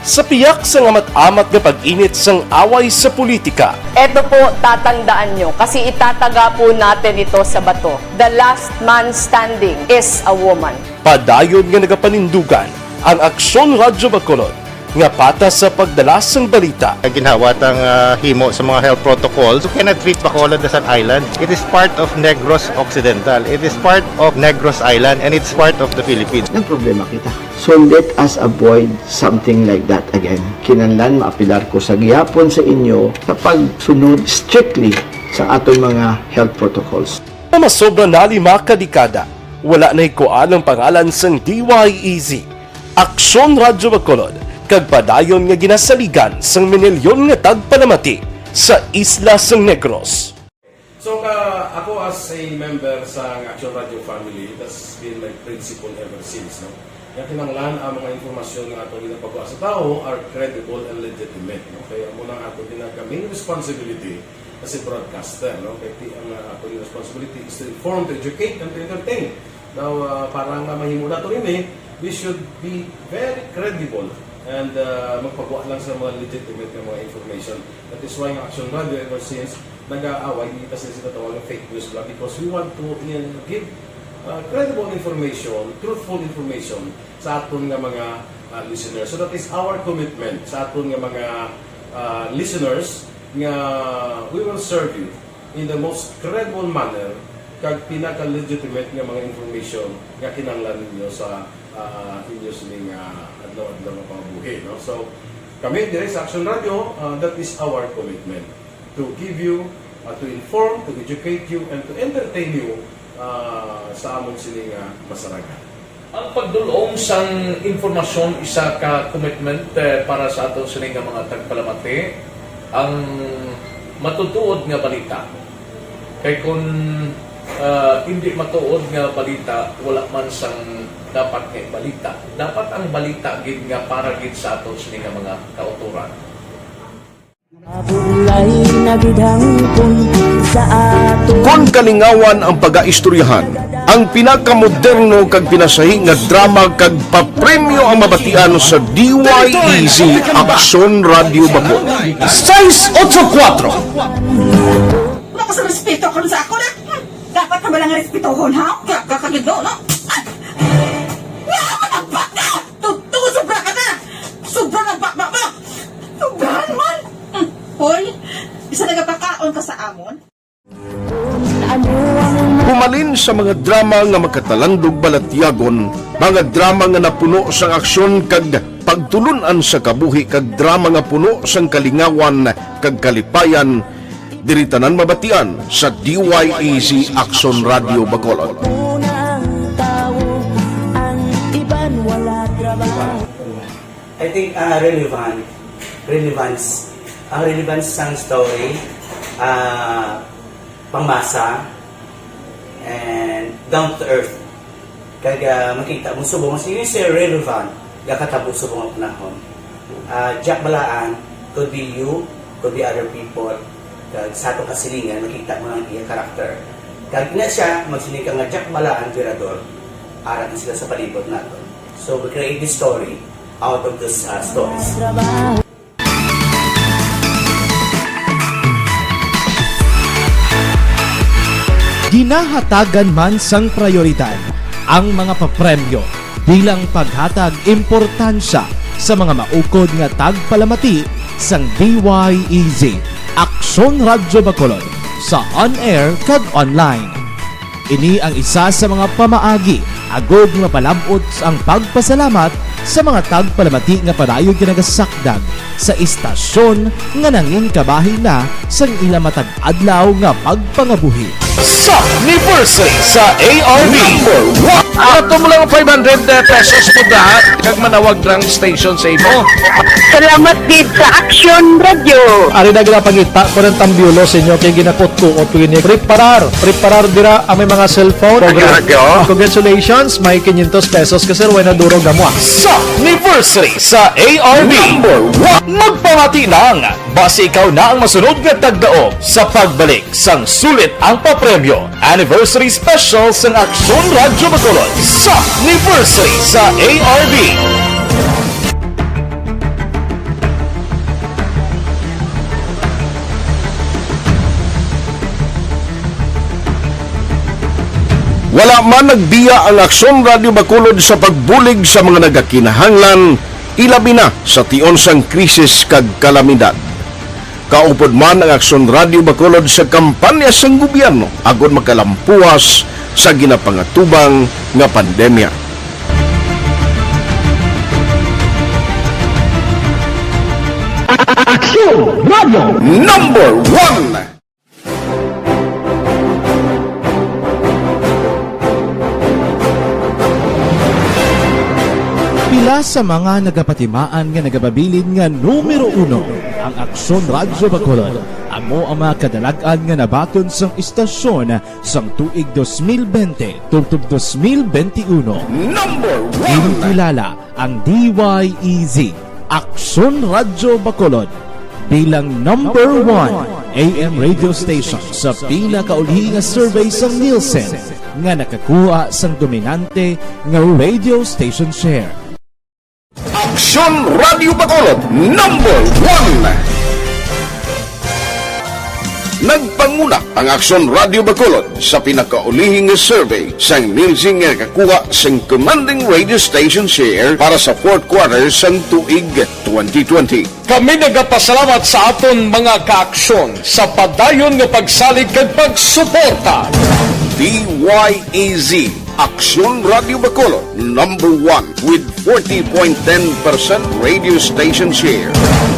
Sa piyak sang amat-amat nga pag-init sang away sa politika, Eto po, tatandaan nyo, kasi itataga po natin ito sa bato. The last man standing is a woman. Padayon nga nagapanindugan ang Aksyon Radyo Bacolod nga patas sa pagdala sang balita. Ginhawa tang ah, himo sa mga health protocols. You cannot treat Bacolod as an island. It is part of Negros Occidental. It is part of Negros Island and it's part of the Philippines. Nagproblema kita. So let us avoid something like that again. Kinahanglan maapilar ko sa gihapon sa inyo sa pagsunod strictly sa aton mga health protocols. Nga masobra na lima ka dekada, wala nahikuan ang pangalan sang D Y E Z, Aksyon Radyo Bacolod, kag padayon nga ginasaligan sang minilyon nga tagpalamati sa isla sang Negros. So ka, ako as a member sa Action Radio family, that's been my principle ever since, no? Nga kinahanglan ang mga impormasyon nga ato ginapagawa sa tawo are credible and legitimate, no? Kaya amo nang ato ginaka main responsibility as a broadcaster, no? Kaya ti- ang uh, ato responsibility is to inform, to educate, and to entertain. Now, uh, para nga mahimo nato ini, we should be very credible and uh, magpagawa lang sa mga legitimate nga mga information. That is why ang Action Radio ever since nag-aaway kita sa sinatawag ng fake news lang because we want to uh, give uh, credible information, truthful information sa aton nga mga uh, listeners. So that is our commitment sa aton nga mga uh, listeners nga we will serve you in the most credible manner kag pinaka-legitimate nga mga information nga kinahanglan ninyo sa uh, inyo sining uh, adlaw-adlaw nga pangabuhi, no? So kami diri sa Action Radio, uh, that is our commitment to give you, uh, to inform, to educate you, and to entertain you uh, sa amon sini nga masaragan. Ang pagdul-ong sang impormasyon isa ka commitment eh, para sa aton sini nga mga tagpalamati. Ang Matutuod nga balita. Kay kun, ah, hindi matuod nga balita, wala man sang dapat nga balita. Dapat ang balita gid nga para gid sa aton sini nga mga kautoran. Mabulay na gid hangpon sa aton. Kon kalingawan ang pagaistoryahan, ang pinakamoderno kag pinasahi nga drama kag papremyo ang mabatian sa D Y E Z Aksyon Radyo Bacolod. Seis ocho kuwatro. Wala ko sa respeto karon sa ako na. Hmm, dapat na ba lang respetohon, ha? Ka-, kakagidlo, no? Ah! Nga, matagpak ka! Tuto, sobra ka na! Sobra na ang bakbak mo! Sobrahan man! Hmm, hoy, isa nagapakaon ka sa amon? Humalin sa mga drama nga makatalandog balatyagon, mga drama nga napuno sang aksyon kag pagtulun-an sa kabuhi, kag drama nga puno sang kalingawan kag kalipayan, diri tanan mabatian sa D Y E Z Aksyon Radyo Bacolod. I think, ah, relevant. Relevance. Ang relevance sang story, ah, pangmasa, and down to earth. Kag, ah, makita mo subong, sige, sir, relevant, gakatabo subong ang panahon. Ah, Jack Balaan, could be you, could be other people. Kag sa atong kasilingan, makita mo ang iya karakter. Kag ina siya, magsiling ka nga Jack Balaan, Virador, ara na sila sa palibot naton. So, we create this story out of those, uh, stories. Ginahatagan man sang prayoridad ang mga papremyo bilang paghatag importansya sa mga maukod nga tagpalamati sang D Y E Z Aksyon Radyo Bacolod sa on-air kag online. Ini ang isa sa mga pamaagi agod nga mapalab-ot ang pagpasalamat sa mga tagpalamati nga padayon nga nagasakdag sa istasyon nga nangin kabahin na sang ila matag adlaw nga pagpangabuhi. Sa anniversary sa A R B. Number one. Ato mo lang five hundred pesos mo da, kag manawag lang station sa imo. Salamat gid sa Aksyon Radyo. Ari na ginapangita ko ng tambyulo sa inyo kay ginakutkuot ko ini. Preparar, preparar dira ang may mga cellphone. Aksyon Radyo. Congratulations, may quinientos pesos ka, sir, way na duro gamwa. Sa anniversary sa A R B. Number one. Magpamati lang, basi ikaw na ang masunod nga tagdaog sa pagbalik sang sulit ang papremyo. Anniversary Special sang Aksyon Radyo Bacolod sa anniversary sa A R B. Wala man nagbiya ang Aksyon Radyo Bacolod sa pagbulig sa mga nagakinahanglan, ilabi na sa tion sang krisis kag kalamidad. Kaupod man ang Aksyon Radyo Bacolod sa kampanya sang gobyerno agud makalampuas sa ginapangatubang nga pandemya. Aksyon Radyo Number One. Pila sa mga nagapatimaan nga nagapabilin nga numero uno ang Aksyon Radyo Bacolod, amo ang mga kadalag-an nga nabaton sang istasyon sang tuig dos mil bente tubtob dos mil bente uno. Number one. Ginkilala ang D Y E Z, Aksyon Radyo Bacolod, bilang number one A M radio station sa pinakauli nga survey sang Nielsen nga nakakuha sang dominante nga radio station share. Aksyon Radio Bacolod, number one. Nagpanguna ang Aksyon Radio Bacolod sa pinakaulihi nga survey sang Nielsen nga nakakuha sang commanding radio station share para sa fourth quarter sang tuig twenty twenty. Kami nagapasalamat sa aton mga kaaksyon sa padayon nga pagsalig kag pagsuporta. D Y E Z, Aksyon Radio Bacolod, number one with forty point ten percent radio station share.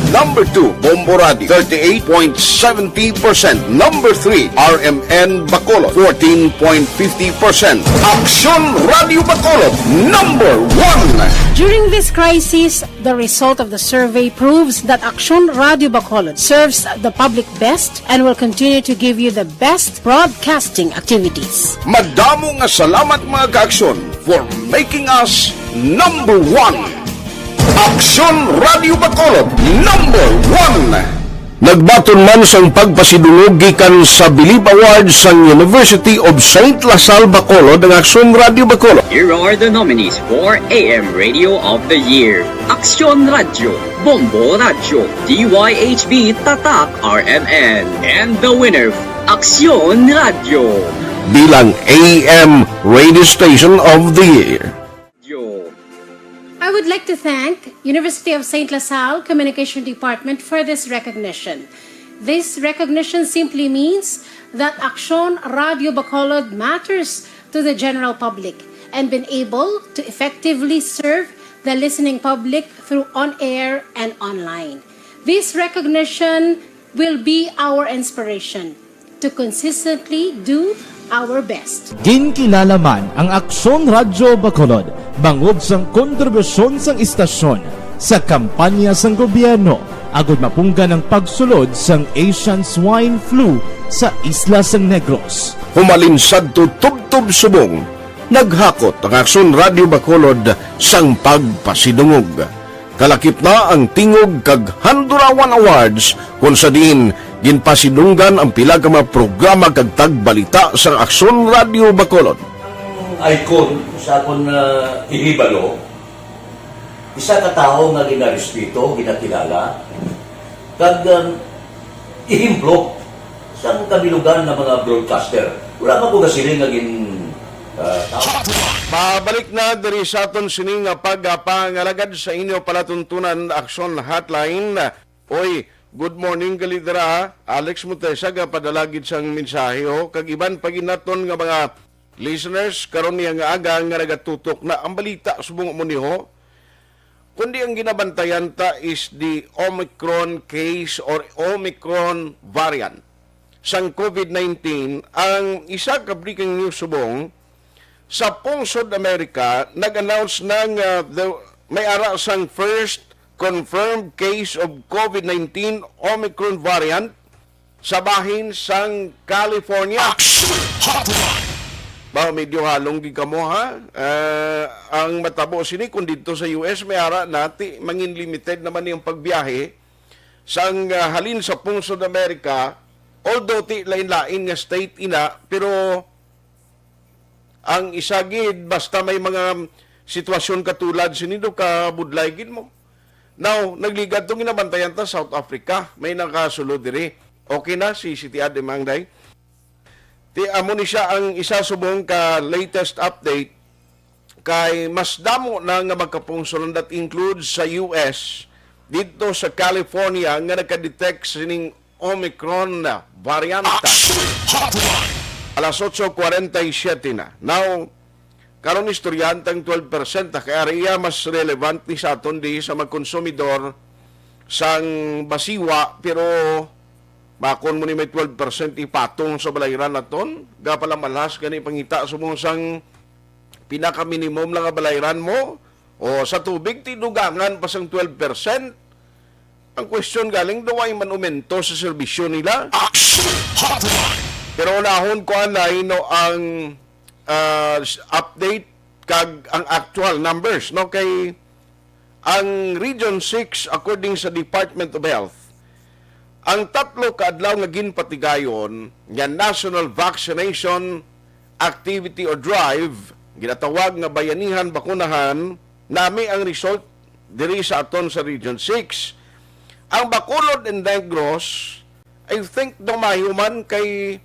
Number two, Bombo Radio, thirty-eight point seventy percent. Number three, R M N Bacolod, fourteen point fifty percent. Aksyon Radio Bacolod, number one. During this crisis, the result of the survey proves that Aksyon Radio Bacolod serves the public best and will continue to give you the best broadcasting activities. Madamo nga salamat, mga ka-Aksyon, for making us number one. Aksyon Radio Bacolod, number one. Nagbaton man sang pagpasidungog gikan sa Believe Awards sang University of Saint La Salle Bacolod ang Aksyon Radio Bacolod. Here are the nominees for A M Radio of the Year: Aksyon Radio, Bombo Radio, D Y H B Tatak R M N, and the winner, Aksyon Radio, bilang A M Radio Station of the Year. I would like to thank University of Saint La Salle Communication Department for this recognition. This recognition simply means that Aksyon Radio Bacolod matters to the general public and been able to effectively serve the listening public through on-air and online. This recognition will be our inspiration to consistently do our best. Ginkilala man ang Aksyon Radyo Bacolod bangod sang kontribusyon sang istasyon sa kampanya sang gobyerno agud mapunggan ang pagsulod sang Asian Swine Flu sa isla sang Negros. Humalin sadto tubtob subong, naghakot ang Aksyon Radyo Bacolod sang pagpasidungog. Kalakip na ang Tingog kag Handurawan Awards, kon sa diin ginpasidunggan ang pila ka mga programa kag tagbalita sang Aksyon Radio Bacolod. Ang icon sa akon, ah, ihibalo, isa ka tawo nga ginarespeto, ginakilala, kag, um, ehemplo sang kabilugan nga mga broadcaster. Wala man ko gasiling nga gin, ah, tawo. Mabalik na diri sa aton sini nga pagpangalagad sa inyo palatuntunan, Aksyon Hotline. Oy, good morning, gali dira. Alex Montesa, gapadala gid sang mensahe, ho, kag iban pa gid naton nga mga listeners karon niya nga aga nga nagatutok na ang balita subong mo niho. Kundi ang ginabantayan ta is the Omicron case or Omicron variant sang COVID nineteen. Ang isa ka breaking news subong, sa pungsod Amerika, nag-announce na nga the, may ara sang first confirmed case of COVID nineteen Omicron variant sa bahin sang California. Action Hotline. Ba, medyo halong gid kamo, ha? Ah, ang matabo sini, kung dito sa U S, may ara na, ti, mangin limited naman yung pagbiyahe sang, ah, halin sa pungsod Amerika, although ti lain-lain nga state ina, pero ang isa gid, basta may mga sitwasyon katulad sini, do, kabudlay gid mo. Now, nagligad tong ginabantayan ta, South Africa, may nakasulod diri. Okay na si City Ad, Mang Day? Ti, amo ni siya ang isa subong ka latest update, kay mas damo na nga magkapungsolan, that includes sa U S, dito sa California, nga nagka-detect sining Omicron variant. Action Hotline. Alas otso kwarenta y siete na. Now, karon istoryahan tang twelve percent, ha, kay area mas relevant ni sa aton di sa magkonsumidor sang basiwa, pero bakon mo ni may twelve percent ipatong sa balayran naton? Gapalamalhas gani pangita subong sang pinaka-minimum lang nga balayran mo, o sa tubig, tidugangan pa sang twelve percent. Ang question galing, do ay man umento sa serbisyo nila? Action Hotline. Pero unahon ko anay, no, ang, ah, s-, update kag ang actual numbers, no, kay ang Region six, according sa Department of Health, ang tatlo ka adlaw nga ginpatigayon nga National Vaccination Activity or Drive, ginatawag nga Bayanihan Bakunahan, nami ang result diri sa aton sa Region six. Ang Bacolod and Negros, I think, dumayo man kay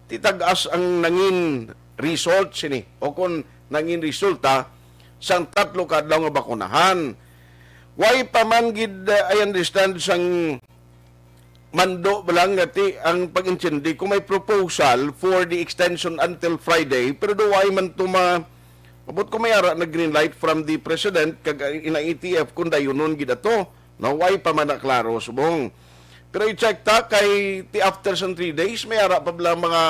titag-as ang nangin result sini, o kung nangin resulta sang tatlo ka adlaw nga bakunahan. Why pa man gid, uh, I understand sang mando ba lang nga ti ang pag-intindi kung may proposal for the extension until Friday, pero do why man to ma-, abot ko may ara na green light from the President kag ina A T F kung dayunon gid ato. No, way pa man na klaro subong. Pero i-check ta kay ti after sang three days, may ara pa bala mga,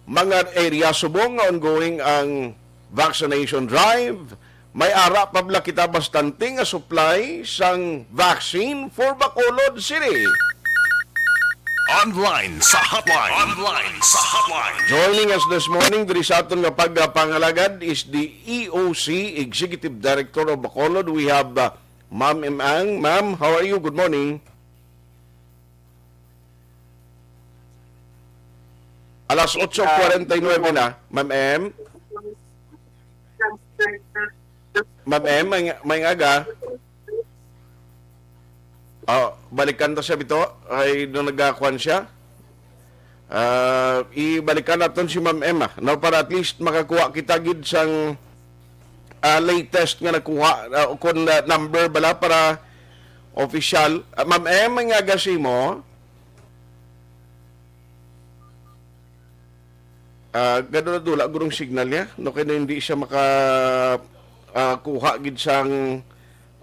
mga area subong nga ongoing ang vaccination drive. May ara pa bala kita bastante nga supply sang vaccine for Bacolod City. Online sa hotline. Online sa hotline. Joining us this morning diri sa aton nga pagpangalagad is the E O C, Executive Director of Bacolod. We have, uh, Ma'am Emang. Ma'am, how are you? Good morning. Alas otso kwarenta y nuebe na, Ma'am Em. Ma'am Em, may, may aga. Ah, balikan ta siya bito. Ay, doon nagkakuan siya. Ah, ibalikan naton si Ma'am Emma, no, para at least makakuha kita gid sang, ah, latest nga nakuha, ah, kung, ah, number bala para official. Ah, Ma'am Em, may nga gasi mo? Ah, gadula-dula gurong signal niya, no, kaya hindi siya maka, ah, kuha gid sang,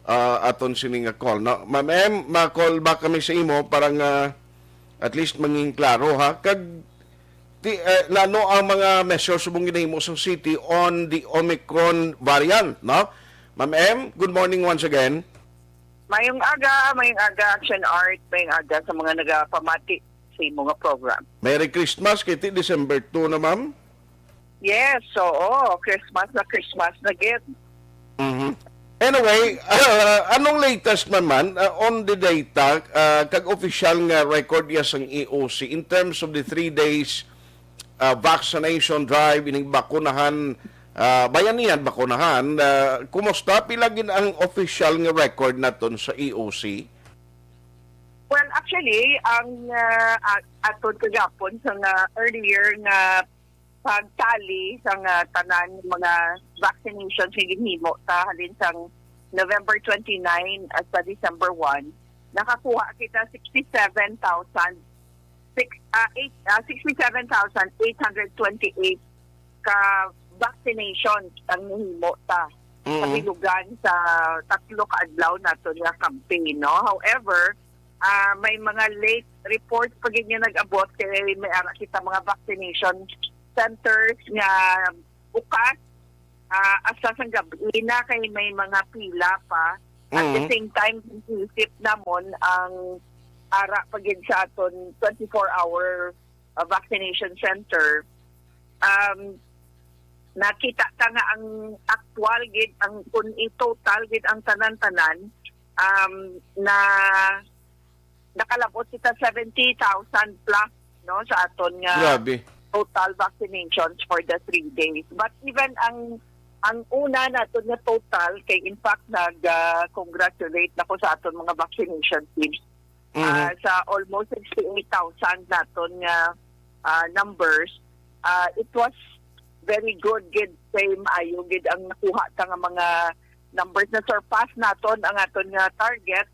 ah, aton sini nga call, no? Ma'am Em, ma-call back kami sa imo para nga at least mangin klaro, ha? Kag ti, eh, nano ang mga measures subong ginahimo sa city on the Omicron variant, no? Ma'am Em, good morning once again. Mayong aga, mayong aga, Action Art, mayong aga sa mga nagapamati sa imo nga program. Merry Christmas, kay ti December two na, ma'am. Yes, oo, Christmas na Christmas na gid. Mhm. Anyway, ah, anong latest naman, ah, on the data, ah, kag official nga record ya sang E O C in terms of the three days, ah, vaccination drive, ining bakunahan, ah, bayanihan, bakunahan, ah, kumusta? Pila gid ang official nga record naton sa E O C? Well, actually, ang, ah, a-, aton kagapon sa nga earlier nga pagtali sa nga tanan mga vaccinations nga ginhimo ta halin sang November twenty-nine hasta December one, nakakuha kita sixty-seven thousand six, ah, eight, ah, sixty-seven thousand eight hundred twenty-eight ka vaccinations ang nahimo ta sa Mm. bilugan sa tatlo ka adlaw naton nga campaign, no? However, ah, may mga late reports pa gid nga nag-abot kay may ara kita mga vaccination centers nga bukas, ah, hasta sang gabi na kay may mga pila pa. At the Mm. same time, isip namon ang ara pa gid sa aton twenty-four hour, ah, vaccination center. Um, nakita ta nga ang aktual gid, ang, kung i-total gid ang tanan-tanan, um, na nakalabot kita seventy thousand plus, no, sa aton nga Grabe. total vaccinations for the three days. But even ang, ang una naton nga total, kay in fact nag, ah, congratulate na ko sa aton mga vaccination teams, Mhm. ah, sa almost sixty-eight thousand naton nga, ah, numbers. Ah, it was very good gid, kay maayo gid ang nakuha ta nga mga numbers. Na-surpass naton ang aton nga target,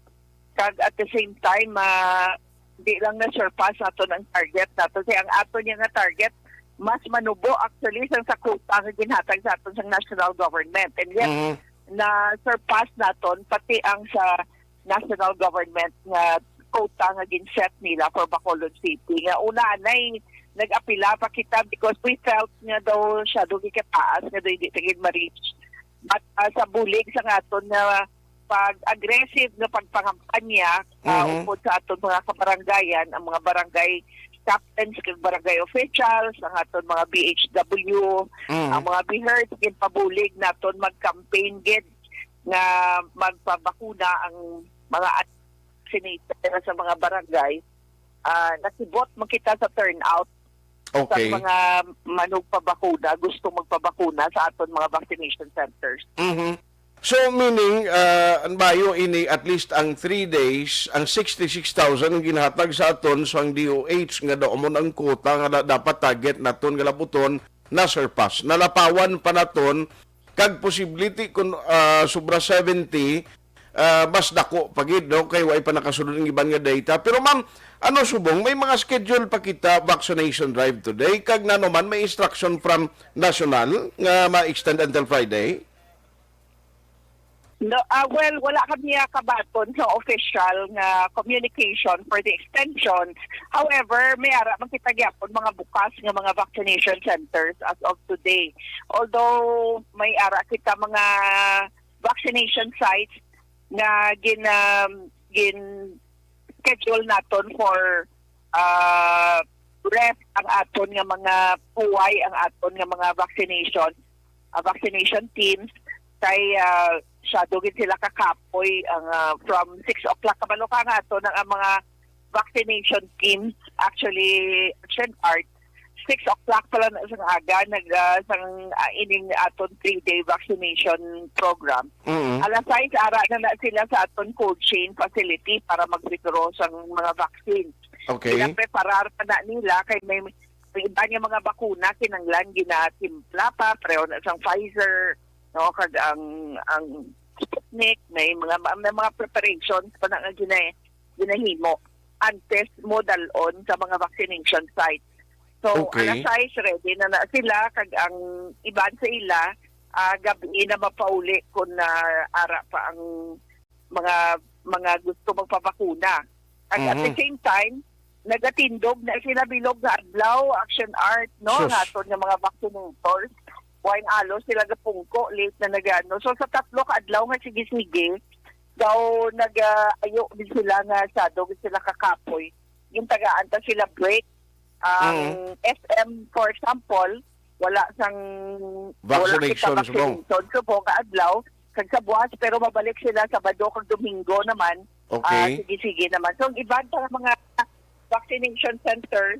kag at the same time, ah, di lang na-surpass naton ang target naton, kay ang aton nga target mas manubo actually sang sa quota nga ginhatag sa aton sang national government. And yet, Mhm. na-surpass naton pati ang sa national government nga quota nga gin-set nila for Bacolod City. Nga una anay nag-apila pa kita because we felt nga daw siya daw gikataas, nga daw hindi ta gid ma-reach. But, ah, sa bulig sa nga aton nga pag-aggressive nga pagpangampanya, ah, Mhm. upod sa aton mga kabarangayan, ang mga barangay captains kag barangay officials, ang aton mga B H W, Mhm. ang mga BHERTs, ginpabulig naton mag-campaign gid nga magpabakuna ang mga vaccinated sa mga barangay. Ah, nakibot man kita sa turnout Okay. sa mga manugpabakuna, gusto magpabakuna sa aton mga vaccination centers. Mhm. So, meaning, ah, ang bayo ini, at least ang three days, ang sixty-six thousand ang ginhatag sa aton sa ang D O H nga daw amo na ang quota nga da-, dapat target naton nga labuton, na-surpass. Nalapawan pa naton, kag posible ti kung, ah, sobra seventy, ah, mas dako pa gid, no? Kay way pa nakasulod ang iban nga data. Pero, ma'am, ano subong, may mga schedule pa kita vaccination drive today, kag nano man may instruction from national nga ma-extend until Friday? No, ah, well, wala kami, ah, kabaton sa official nga communication for the extension. However, may ara man kita gyapon mga bukas nga mga vaccination centers as of today. Although may ara kita mga vaccination sites nga gin, um, gin schedule naton for, ah, rest ang aton nga mga puway, ang aton nga mga vaccination, ah, vaccination teams kay, ah, masyado gid sila kakapoy ang, ah, from six o'clock. Kabalo ka nga ato na ang mga vaccination teams, actually, Action Art, six o'clock pa lang na sang aga nag, ah, sang, ah, ining aton three-day vaccination program. Mm. Alas sais ara na na sila sa aton cold chain facility para mag-withdraw sang mga vaccine. Okay. Pinapreparar pa na nila kay may, may iba nga mga bakuna kinanglan ginatimpla pa, pareho na sang Pfizer, no, kag ang, ang Sputnik, may mga, may mga preparations pa na nga gina-, ginahimo antes mo dalon sa mga vaccination site. So, Okay. alas sais, ready na na sila, kag ang iban sa ila, ah, gabi na mapauli kung na ara pa ang mga, mga gusto magpabakuna. At at the Mhm. same time, nagatindog na sila bilog nga adlaw, Action Art, no? Sus. Ang aton nga mga vaccinators. Wine alo sila gapungko, late na nagano. So, sa tatlo ka adlaw nga sige-sige, daw nag-, ah, ayo gid sila nga sado gid sila kakapoy. Yung tagaan ta sila break. Ang Mm. S M, for example, wala sang, wala kita Vaccinations mo. vaccination subong ka adlaw. Kag sa buwas, pero mabalik sila Sabado kag Domingo naman. Okay. Ah, sige-sige naman. So, ang iban pa nga mga vaccination center,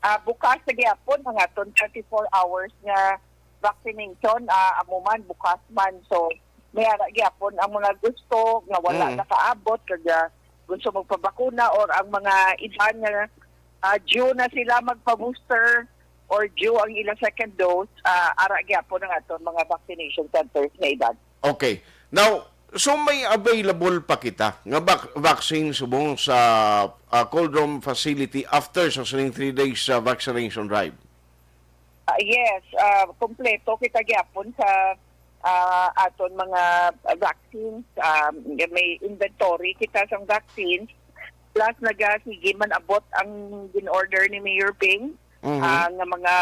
ah, bukas na gyapon ang aton twenty-four hours nga vaccination, ah, amo man, bukas man. So, may ara gyapon ang mga gusto nga wala Mm. nakaabot, kag, ah, gusto magpabakuna, or ang mga iban nga, ah, due na sila magpa-booster or due ang ilang second dose, ah, ara gyapon ang aton mga vaccination centers nga iban. Okay. Now, so may available pa kita nga vac-, vaccine subong sa, ah, cold room facility after sa sining three days, ah, vaccination drive? Ah, yes, ah, kompleto kita gyapon sa, ah, aton mga vaccines. Ah, may inventory kita sang vaccines. Plus, nagasige man abot ang gin-order ni Mayor Ping, Mhm. ah, nga mga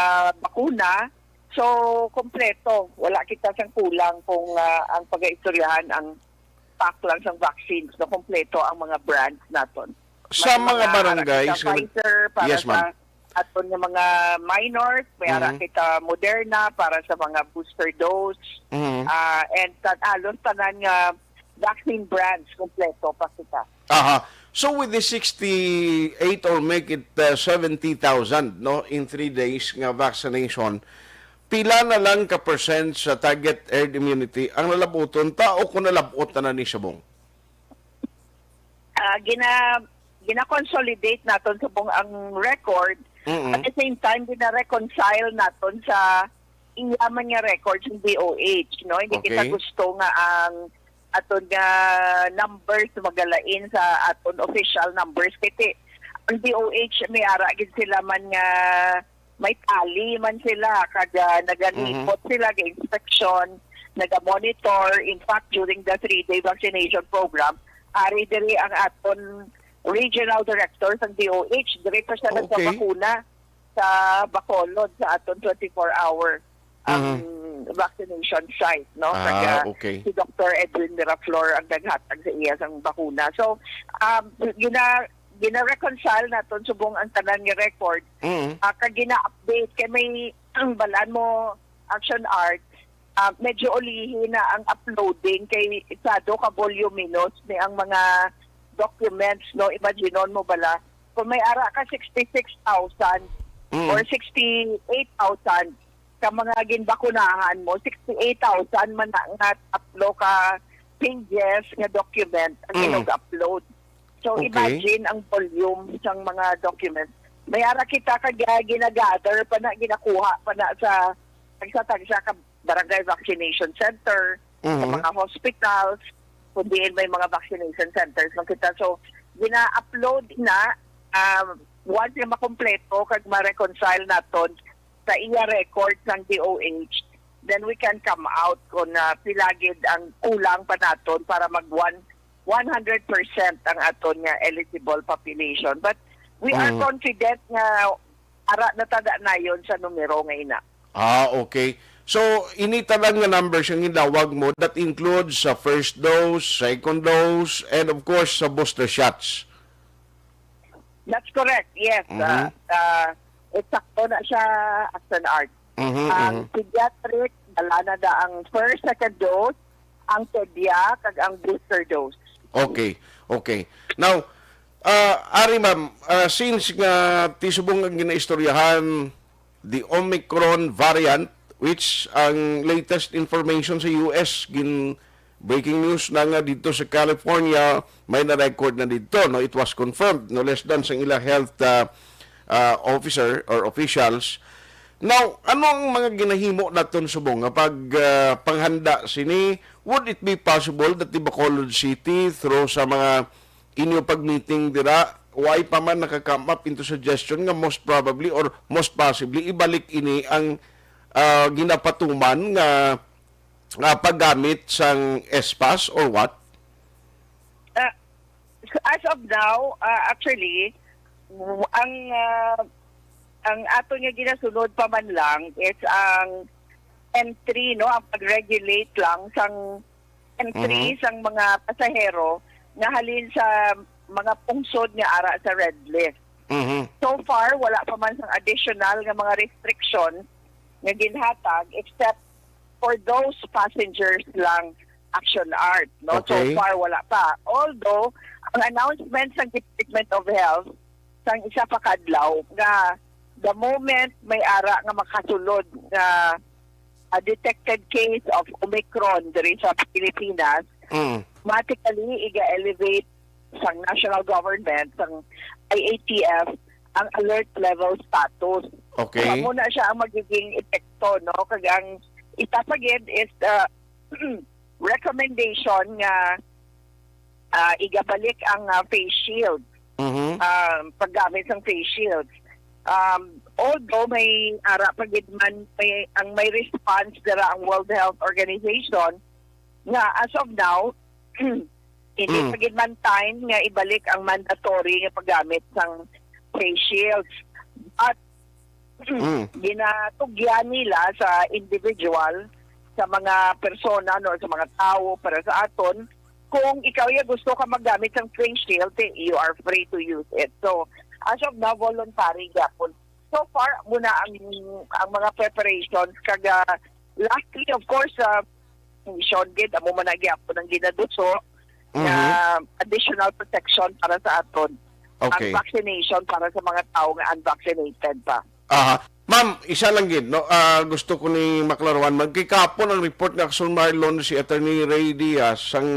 bakuna. So, kompleto. Wala kita sang kulang kung, ah, ang pagaistoryahan ang pack lang sang vaccines, no, kompleto ang mga brands naton. Sa May mga mga barangay, kita sa Pfizer para Yes, ma'am. sa aton nga mga minors, may ara Mhm. kita Moderna para sa mga booster dose, Mhm. ah, and tan-, halos tanan nga vaccine brands, kompleto pa kita. Aha. So, with the sixty-eight or make it, uh, seventy thousand, no, in three days nga vaccination, pila na lang ka percent sa target herd immunity ang nalabuton ta o kung nalabot na na ni subong? Ah, gina-, gina-consolidate naton subong ang record. Mm-mm. At the same time, gina-reconcile naton sa iya man nga record sa D O H, no? Hindi kita Okay. gusto nga ang aton nga numbers magalain sa aton official numbers. Kasi ang D O H, may ara gid sila man nga may tally man sila, kag, ah, nagalipot Mhm. sila, ga-inspection, naga-monitor. In fact, during the three-day vaccination program, ari diri ang aton regional director sang D O H, diri pa siya Okay. nagpabakuna sa Bacolod sa aton twenty-four hour, um, Mhm. vaccination site, no? Ah, Kag, ah, okay. si Doctor Edwin Miraflor ang naghatag sa iya sang bakuna. So, um, gina-, gina-reconcile naton subong ang tanan nga record. Mhm. Ah, kag gina-update kay may, balaan mo, Action Art, ah, medyo ulihi na ang uploading kay sado ka voluminous ni ang mga documents, no? Imaginon mo bala, kung may ara ka sixty-six thousand Mm. or sixty-eight thousand ka mga ginbakunahan mo, sixty-eight thousand man na nga tatlo ka pages nga document ang Mm. inog-upload. So, Okay. imagine ang volume sang mga documents. May ara kita ka gi-, ginagather pa na, ginakuha pa na sa tagsa-tagsa ka barangay vaccination center, sa Mhm. mga hospitals, kung diin may mga vaccination centers man kita. So, gina-upload na, um, once nga makompleto kag ma-reconcile naton sa iya record sang D O H, then we can come out kung, ah, pila gid ang kulang pa naton para mag one, one hundred percent ang aton nga eligible population. But we are Mm. confident nga ara na ta daan nayon sa numero nga ina. Ah, okay. So, ini tanan nga numbers ang gindawag mo, that includes sa first dose, second dose, and of course, sa booster shots. That's correct, yes. Mhm. Ah, ah, eksakto na siya, Action Art. Mhm, Ang mhm. pediatric, dala na da ang first, second dose, ang pedia, kag ang booster dose. Okay, okay. Now, ah, ari ma'am, ah, since nga ti subong ang ginaistoryahan, the Omicron variant, which ang latest information sa U S, gin breaking news na nga dito sa California, may na-record na dito, no? It was confirmed, no less than sang ila health, ah, ah, officer or officials. Now, ano ang mga ginahimo naton subong nga pag, ah, panghanda sini? Would it be possible that the Bacolod City, through sa mga inyo pag-meeting dira, why pa man nakaka-come up into suggestion nga most probably or most possibly ibalik ini ang, ah, ginapatuman nga, ah, paggamit sang S-Pass or what? Ah, as of now, ah, actually, w- ang ah, ang ato nga ginasunod pa man lang is ang entry, no, ang pag-regulate lang sang entry Mhm. sang mga pasahero nga halin sa mga pungsod nga ara sa red list. Mhm. So far, wala pa man sang additional nga mga restriction nga ginhatag except for those passengers lang, Action Art, no? So Okay. far, wala pa. Although, ang announcement sa Department of Health sang isa pa kadlaw nga the moment may ara nga makasulod nga a detected case of Omicron diri sa Pilipinas, Mm. automatically iga-elevate sang national government, sang I A T F, ang alert level status. Okay. So, amo na siya ang magiging epekto, no? Kag ang isa pa gid is the recommendation nga, ah, igabalik ang, ah, face shield. Mhm. Ah, paggamit sang face shield. Um, although may ara pa gid man, may, ang may response dira ang World Health Organization nga as of now, hindi Mm. pa gid man time nga ibalik ang mandatory nga paggamit sang face shields. But Mm. ginatugyan nila sa individual, sa mga persona, no, sa mga tawo para sa aton, kung ikaw ya gusto ka maggamit sang face shield, eh, you are free to use it. So, as of now, voluntary gyapon. So far, muna ang, ang mga preparations, kag, ah, lastly, of course, ah, vaccination gid, amo man na gyapon ang ginaduso nga Mhm. additional protection para sa aton. Okay. Ang vaccination para sa mga tawo nga unvaccinated pa. Aha. Ma'am, isa lang gid, no? Ah, gusto ko ni maklaruhan. Magkikapon ang report nga Action Marlon si Attorney Ray Diaz, ang,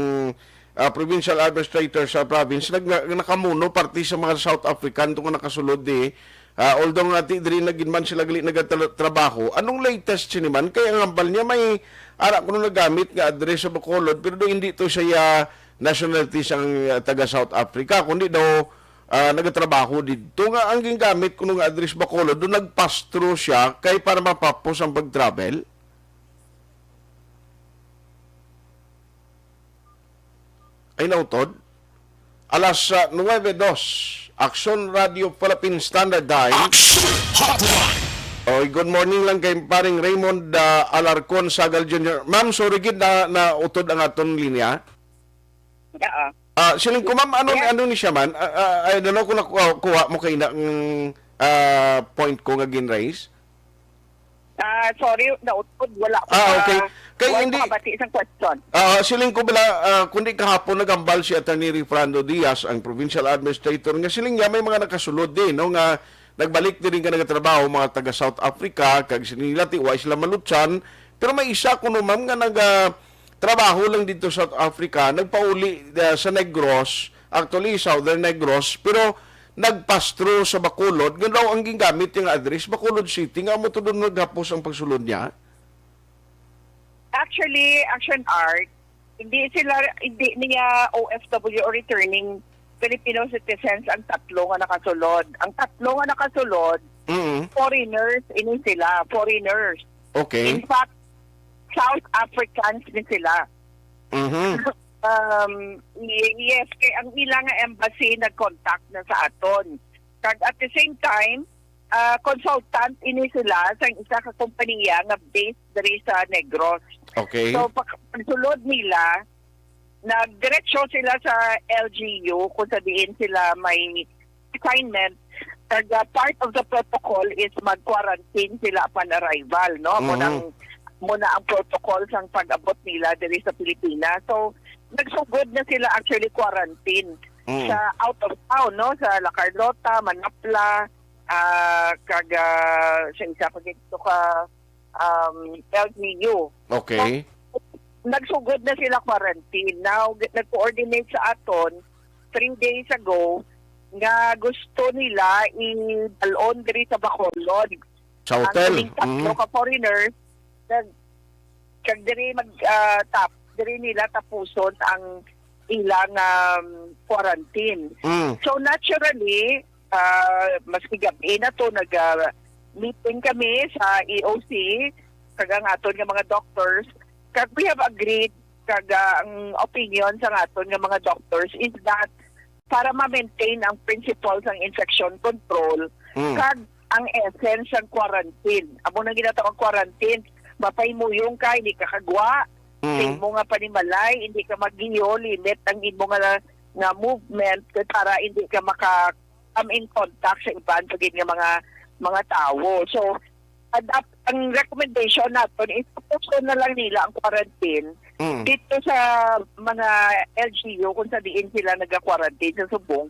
ah, provincial administrator sa province, nag-, nakamuno parte sa mga South African tungod nakasulod di. Ah, although nga ti diri na gid man sila gali nagatrabaho, anong latest sini man? Kay ang hambal niya may ara kuno nagamit nga address sa Bacolod, pero do hindi to siya nationality sang, ah, taga South Africa, kundi daw, ah, nagatrabaho didto. Nga ang gingamit kuno nga address Bacolod, do nagpastro siya kay para mapapos ang pag-travel. Ay nautod. Alas, ah, nuwebe dos, Action Radio Philippine Standard Time. Action Hotline. Oy, good morning lang kay paring Raymond, ah, Alarcon Sagal Junior Ma'am, sorry gid na nautod ang aton linya. Oo. Ah, siling ko, ma'am, ano, Yes. ano ni siya man? Ah, ah, I don't know kung nakuha, kuha mo kay na, mm, ah, point ko nga gin-raise. Ah, sorry, nautod. Wala ko Ah, pa, okay. Kay wala hindi ko kabati isang question. Ah, siling ko bala, ah, kundi kahapon nagambal si Attorney Refrando Diaz, ang provincial administrator, nga siling niya may mga nakasulod din, no, nga nagbalik diri nga nagatrabaho, mga taga South Africa, kag siling nila ti wa sila malutsan, pero may isa kuno, ma'am, nga naga trabaho lang dito sa South Africa, nagpauli, ah, sa Negros, actually Southern Negros, pero nagpastro sa Bacolod, nga daw ang gingamit nga address, Bacolod City, nga amo to doon naghapos ang pagsulod niya. Actually, Action Art, hindi sila, hindi niya O F W o returning Filipino citizens ang tatlo nga nakasulod. Ang tatlo nga nakasulod, Mm. foreigners, ini sila, foreigners. Okay. In fact, South Africans ni sila. Mhm. Um, y- yes, kay ang ila nga embassy nag-contact na sa aton. Kag at the same time, ah, consultant ini sila sa isa ka kompanya nga based diri sa Negros. Okay. So, pag pagsulod nila, nagdiretso sila sa L G U kung sa diin sila may assignment. Kag, ah, part of the protocol is mag-quarantine sila upon arrival, no? Amo Mm. nang, amo na ang protocol sang pag-abot nila diri sa Pilipinas. So, nagsugod na sila actually quarantine Mm. sa out of town, no? Sa La Carlota, Manapla, ah, kag, ah, sa isa pa dito ka, um, L G U. Okay. Nagsugod na sila quarantine. Now, g- nag-coordinate sa aton three days ago nga gusto nila i-balon diri sa Bacolod. Sa Ang hotel. Kining tatlo Mhm. ka foreigners, nag, kag diri mag, ah, tap, diri nila tapuson ang ilang, um, quarantine. Mm. So, naturally, ah, maski gabi na to, nag, ah, meeting kami sa E O C, kag ang aton nga mga doctors, kag we have agreed, kag, ah, ang opinion sa aton nga mga doctors is that para ma-maintain ang principles sang infection control, Mm. kag ang essence sang quarantine. Amo nang ginatawag quarantine, mapahimuyong ka, hindi ka kagwa, sa Mm. imo nga panimalay, hindi ka maggiyo, limit ang imo nga, nga movement kay para hindi ka maka come in contact sa iban pa gid nga mga, mga tawo. So, adapt, ang recommendation naton is tapuson na lang nila ang quarantine Mm. dito sa mga L G U kung sa diin sila naga-quarantine sa Subong.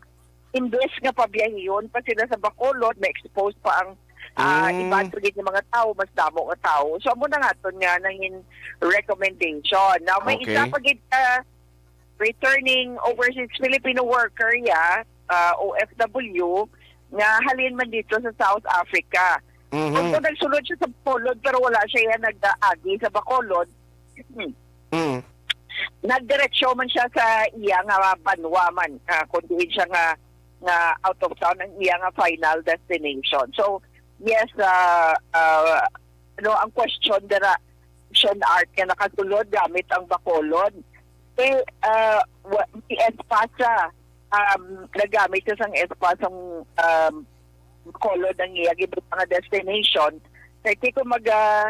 Imbes nga pabiyahiyon pa sila sa Bacolod, ma-expose pa ang, ah, Mm. iban pa gid nga mga tawo, mas damo nga tawo. So, amo na nga aton nga nangin recommendation. Now, may Okay. isa pa gid ka returning overseas Filipino worker, ya, ah, O F W, nga halin man dito sa South Africa. Mhm. Although nagsulod siya sa Bacolod, pero wala siya yan nag-agi sa Bacolod. Mm. Nagdiretso man siya sa iya nga banwa man, ah, kung diin siya nga, nga out of town ang iya nga final destination. So, yes, ah, ah, ano ang question dira, question art nga nakasulod gamit ang Bacolod. Eh, ah, wa-, may S-PASS siya, um, nagamit siya sang S-PASS ang, um, Bacolod ang iya gibutang nga destination. Kay kung mag, ah,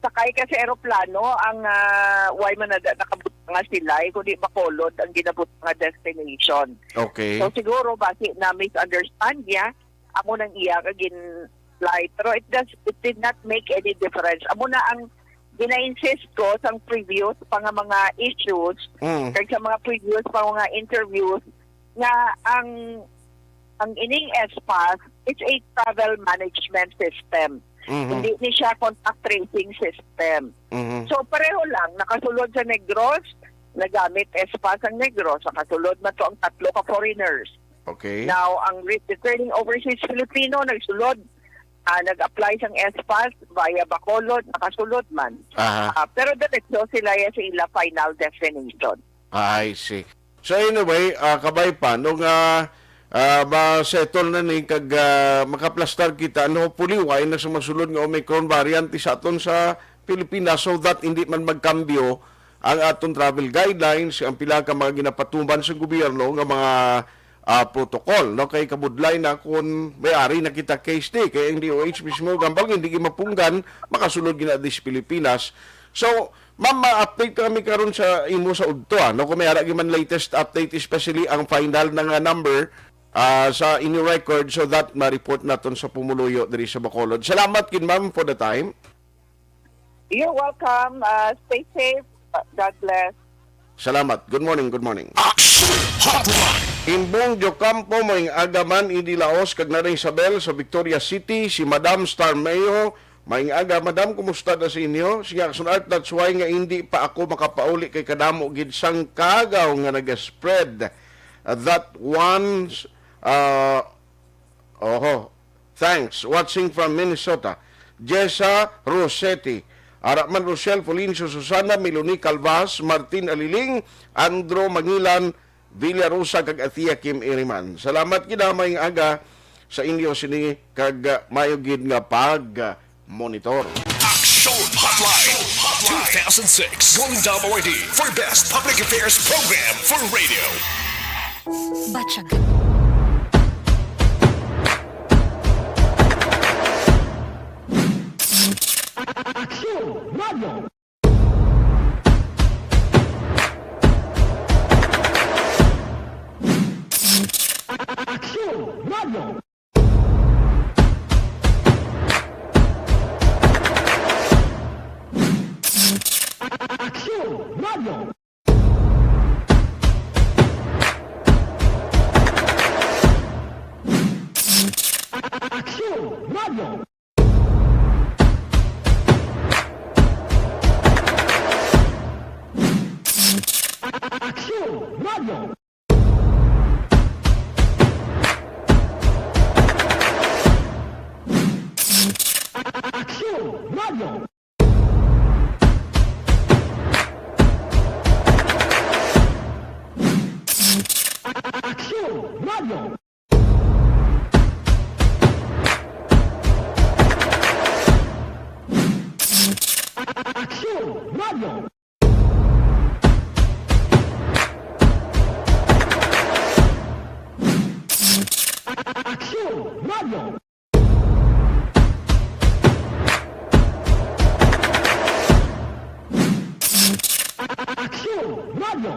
sakay ka sa eroplano, ang, ah, why man na nakabutang nga sila, eh, kundi Bacolod ang ginabutang nga destination. Okay. So, siguro, basi na-misunderstand niya, amo nang iya ka gin-fly. Pero it does, it did not make any difference. Amo na ang gina-insist ko sang previous pa nga mga issues, Mm. kag sa mga previous pa nga interviews, nga ang, ang ining S-PASS is a travel management system. Mhm. Hindi ni siya contact tracing system. Mhm. So, pareho lang, nakasulod sa Negros, nagamit S-PASS ang Negros, nakasulod man to ang tatlo ka foreigners. Okay. Now, ang re-, returning overseas Filipino, nagsulod, ah, nag-apply sang S-PASS via Bacolod, nakasulod man. Aha. Ah, pero diretso sila ya sa ila final destination. I see. So anyway, ah, kabay pa, nung, ah, ah, ma-settle na ni kag, ah, makaplastar kita, and hopefully, wa na sa masulod nga Omicron variant sa aton sa Pilipinas, so that hindi man magkambyo ang aton travel guidelines, ang pila ka mga ginapatuman sa gobyerno nga mga, ah, protocol, no? Kay kabudlay na kung may ari na kita case di, kay ang D O H mismo, gambal hindi gid mapunggan, makasulod gina di sa Pilipinas. So, ma'am, ma-update kami karon sa imo sa udto, ah, no? Kung may ara gid man latest update, especially ang final na nga number, ah, sa inyo record, so that ma-report naton sa pumuluyo diri sa Bacolod. Salamat gid, ma'am, for the time. You're welcome. Uh, stay safe. Uh, God bless. Salamat. Good morning, good morning. Action Hotline. Imbong Diocampo, maayong aga man, Idi Laos, kag Nanay Isabel sa Victoria City, si Madam Star Mayo, maayong aga, Madam, kumusta na sa inyo? Siya, Art, that's why nga hindi pa ako makapauli kay kadamo gid sang kagaw nga nag-spread. Uh, that one, uh, Oho. Thanks. Watching from Minnesota. Jessa Rossetti. Araman Rochelle, Fulgencio Susana, Melanie Calvas, Martin Aliling, Andro Mangilan, Villa Rosa, kag Athea Kim Iriman. Salamat gid, ah, maayong aga sa inyo sini kag, ah, maayo gid nga pag, ah, monitor. Action Hotline. two thousand six Golden Dome Awardee for Best Public Affairs Program for Radio. Batyagan. Aksyon! Radio! Aksyon! Radio! Aksyon! Radio! Aksyon! Radio! Aksyon! Radio! Aksyon! Radio! Aksyon! Radio! Aksyon! Radio! Aksyon! Radio! Aksyon! Radio!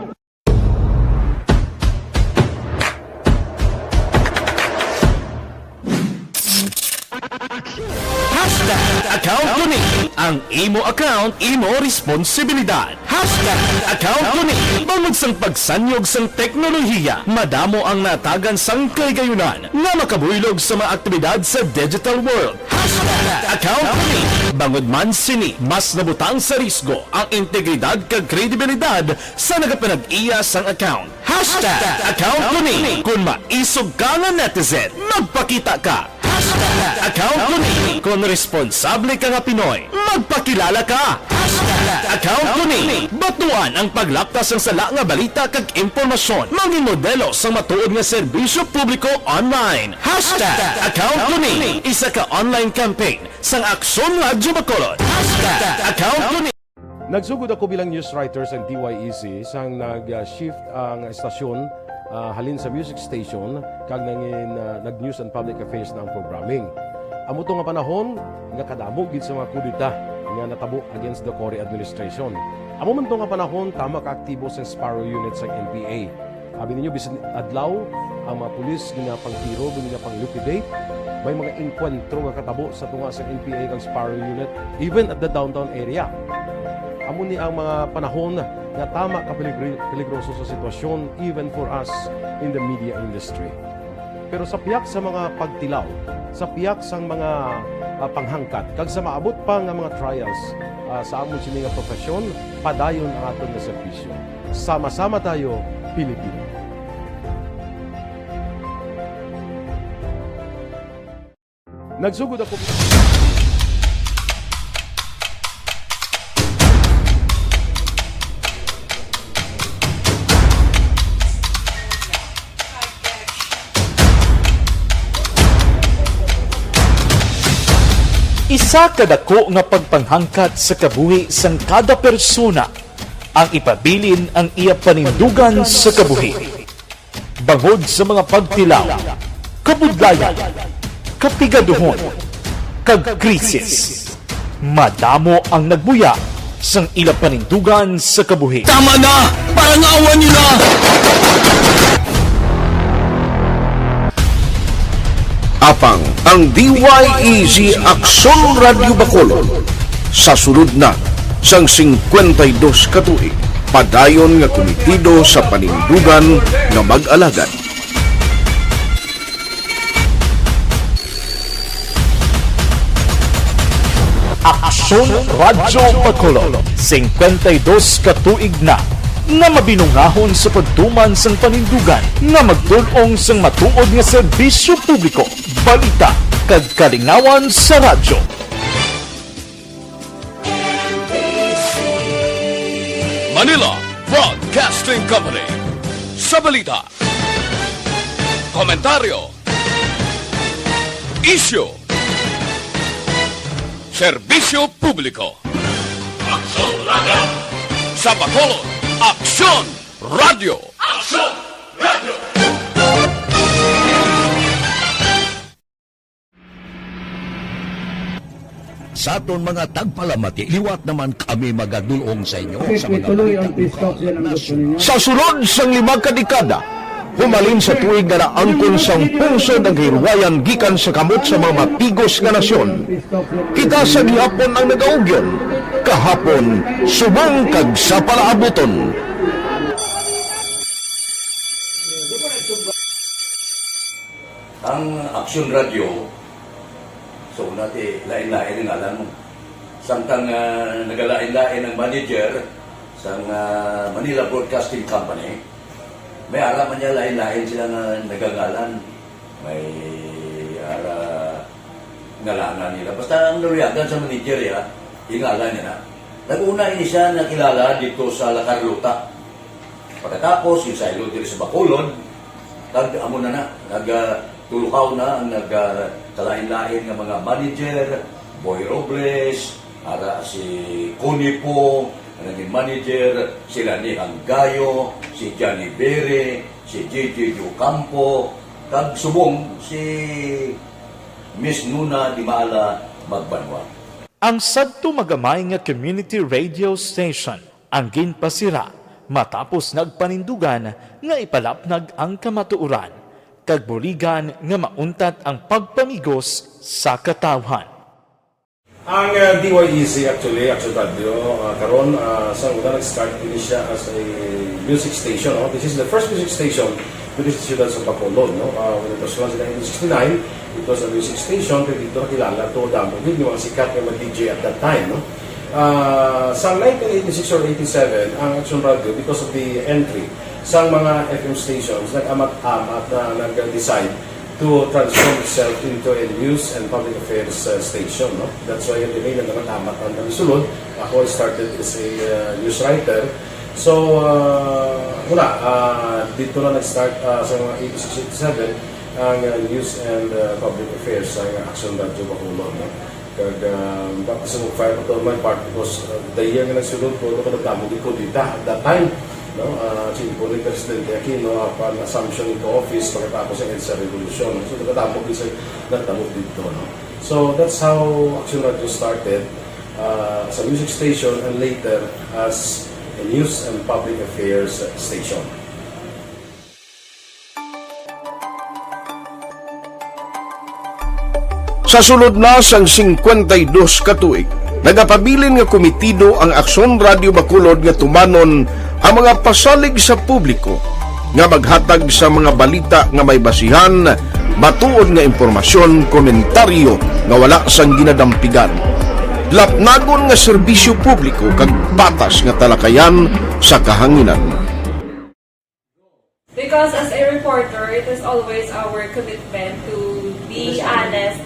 Aksyon! Hashtag account ko ni. Ang imo account, imo responsibilidad. Hashtag account ko ni. Bangod sang pagsanyog sang teknolohiya, madamo ang natagan sang kaligayunan nga makabuylog sa mga aktibidad sa digital world. Hashtag account ko ni. Bangod man sini, mas nabutang sa risgo ang integridad kag kredibilidad sa nagapanag-iya sang account. Hashtag account ko ni. Kon maisog ka nga netizen, magpakita ka. Hashtag account ko ni. Kon responsable ka nga Pinoy, magpakilala ka. Hashtag account ko ni. Batuan ang paglapta sang sala nga balita kag impormasyon. Mangin modelo sang matuod nga serbisyo publiko online. Hashtag account ko ni. Isa ka online campaign sang Aksyon Radyo Bacolod. Hashtag account ko ni. Nagsugod ako bilang news writer sa D Y E C sang nag-shift ang estasyon, ah, halin sa music station kag nangin, ah, nag-news and public affairs na ang programming. Amo to nga panahon nga kadamo gid sa mga kudeta nga natabo against the Cory administration. Amo man to nga panahon tama ka aktibo sa Sparrow Unit sa N P A. Abi ninyo, bisan adlaw, ang mga pulis ginapangtiro, ginapang-liquidate. May mga engkwentro nga katabo sa tunga sa N P A kag Sparrow Unit, even at the downtown area. Amo ni ang mga panahon nga tama ka peligri-, peligroso sa sitwasyon, even for us in the media industry. Pero sa pihak sa mga pagtilaw, sa pihak sang mga, ah, panghangkat, kag sa maabot pa nga mga trials, ah, sa amon sini nga profesyon, padayon ang aton nga serbisyo. Sama-sama tayo, Pilipino. Nagsugod ako. Isa ka dako nga pagpanghangkat sa kabuhi sang kada persona ang ipabilin ang iya panindugan sa kabuhi. Bangod sa mga pagtilaw, kabudlayan, kapigaduhon, kag krisis, madamo ang nagbuya sang ila panindugan sa kabuhi. Tama na! Parangawan niyo na! Apang ang D Y E G Aksyon Radyo Bacolod, sa sulod na sang singkwenta y dos ka tuig, padayon nga kumitido sa panindugan nga mag-alagad. Aksyon Radyo Bacolod, singkwenta y dos ka tuig na nga mabinungahon sa pagtuman sang panindugan nga magtul-ong sang matuod nga serbisyo publiko, balita, kag kalingawan sa radyo. Manila Broadcasting Company. Sa balita, komentaryo, isyu, serbisyo publiko. Aksyon Sa Bacolod, Aksyon Radio. Aksyon Radio. Sa aton mga tagpalamati, liwat naman kami magadulong sa inyo sa mga balita lokal, nasyonal. Sa sulod sang lima ka dekada, humalin sa tuig nga naangkon sang pungsod ang kahilwayan gikan sa kamot sa mga matigos nga nasyon, kita sa gihapon ang nagaugyon. Kahapon, subong kag sa palaabuton. Ang Aksyon Radio, so, nati, lain-lain ang ngalan mo. Samtang, ah, nagalain-lain ang manager sang, ah, Manila Broadcasting Company, may ara man niya lain-lain sila nga nagangalan. May ara ngalanan nila. Basta ang naluyagan sa manager, ya, ingalan niya na. Nag-una ini siya nakilala dito sa La Carlota. Pagkatapos, yung saylo diri sa Bacolod, kag amo na na, nag, ah, tulukaw na ang nag, ah, kalain-lain nga mga manager, Boy Robles, ara si Connie Po, ang naging manager, si Lani Anggayo, si Johnny Bere, si J J Ocampo, kag subong si Miss Nuna Dimala Magbanwa. Ang sadto magamay nga community radio station ang ginpasira matapos nagpanindugan nga ipalapnag ang kamatuoran kag buligan nga mauntat ang pagpamigos sa katawhan. Ang, uh, D Y E Z actually, Action Radio, uh, karon, uh, sa una nag-start din siya as a music station, no? This is the first music station dito sa siyudad sa Bacolod, no? Uh, when it was launched in nineteen sixty-nine, it was a music station, pero dito nakilala to, damo gid yung mga sikat nga mga D J at that time, no? Ah, sa nineteen eighty-six or eighty-seven, ang Action Radio, because of the entry sa mga F M stations, nag-amat-amat na nag-decide to transform itself into a news and public affairs, uh, station, no? That's why the name nag-amat-amat ang nagsulod. Ako, I started as a, uh, news writer. So, uh, wala, uh, dito na nag-start, uh, sa mga eighty-six, eighty-seven, ang, uh, news and, uh, public affairs sa Action Radio Bacolod, no? Kag, ah, baka sa mag-fire pa to my part because, ah, the year nga nagsulod ko, ako nagdamo di ko dita at that time, no? Ah, si Bonnie Presidente Aquino, ah, pan assumption into office pagkatapos ng EDSA Revolution. So, nagdamo di sa nagdamo dito, no? So, that's how Action Radio started, ah, as a music station and later as a news and public affairs station. Sa sulod na sang singkwenta y dos ka tuig, nagapabilin nga komitido ang Aksyon Radio Bacolod nga tumanon ang mga pasalig sa publiko nga maghatag sa mga balita nga may basihan, matuod nga impormasyon, komentaryo nga wala sang ginadampigan, lapnagon nga serbisyo publiko kag patas nga talakayan sa kahanginan. Because as a reporter, it is always our commitment to be honest,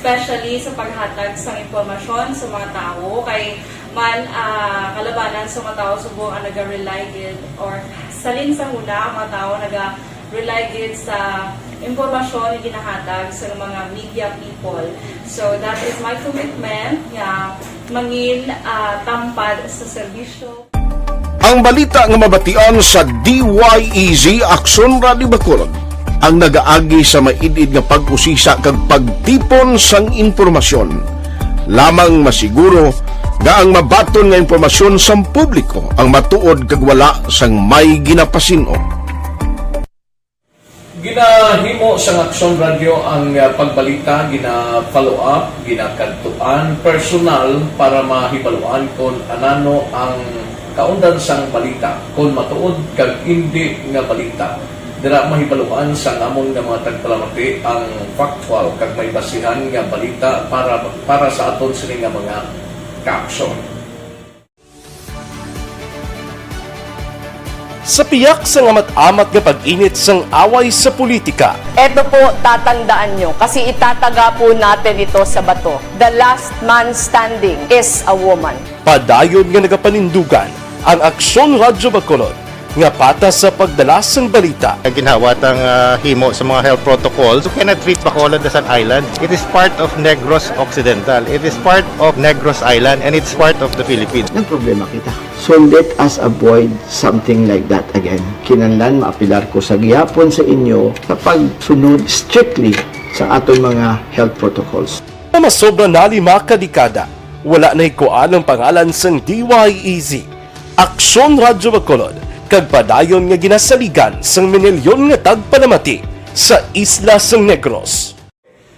especially sa paghatag sang impormasyon sa mga tawo. Kay man, ah, kalabanan sa mga tawo subong ang naga-rely gid, or salin sa huna ang mga tawo naga-rely gid sa impormasyon nga ginahatag sa mga media people. So that is my commitment nga mangin, ah, tampad sa serbisyo. Ang balita nga mabatian sa D Y E Z Aksyon Radio Bacolod ang nagaagi sa maid-id nga pag-usisa kag pagtipon sang impormasyon. Lamang masiguro nga ang mabaton nga impormasyon sang publiko ang matuod kag wala sang may ginapasin-o. Ginahimo sang Aksyon Radio ang, ah, pagbalita, gina-follow up, ginakadtuan personal para mahibaluan kon anano ang kaundan sang balita, kon matuod kag indi nga balita. Dira mahibaluan sang amon nga mga tagpalamati ang factual kag may basihan nga balita para, para sa aton sini nga mga kaaksyon. Sa piyak sang amat-amat nga pag-init sang away sa politika, Eto po, tatandaan nyo, kasi itataga po natin ito sa bato. The last man standing is a woman. Padayon nga nagapanindugan ang Aksyon Radyo Bacolod nga patas sa pagdala sang balita. Ang ginhawa tang, ah, himo sa mga health protocols, you cannot treat Bacolod as an island. It is part of Negros Occidental. It is part of Negros Island, and it's part of the Philippines. Nagproblema kita. So let us avoid something like that again. Kinahanglan maapilar ko sa gihapon sa inyo sa pagsunod strictly sa aton mga health protocols. Nga masobra na lima ka dekada, wala nahikuan ang pangalan sang D Y E Z, Aksyon Radyo Bacolod, kag padayon nga ginasaligan sang minilyon nga tagpalamati sa isla sang Negros.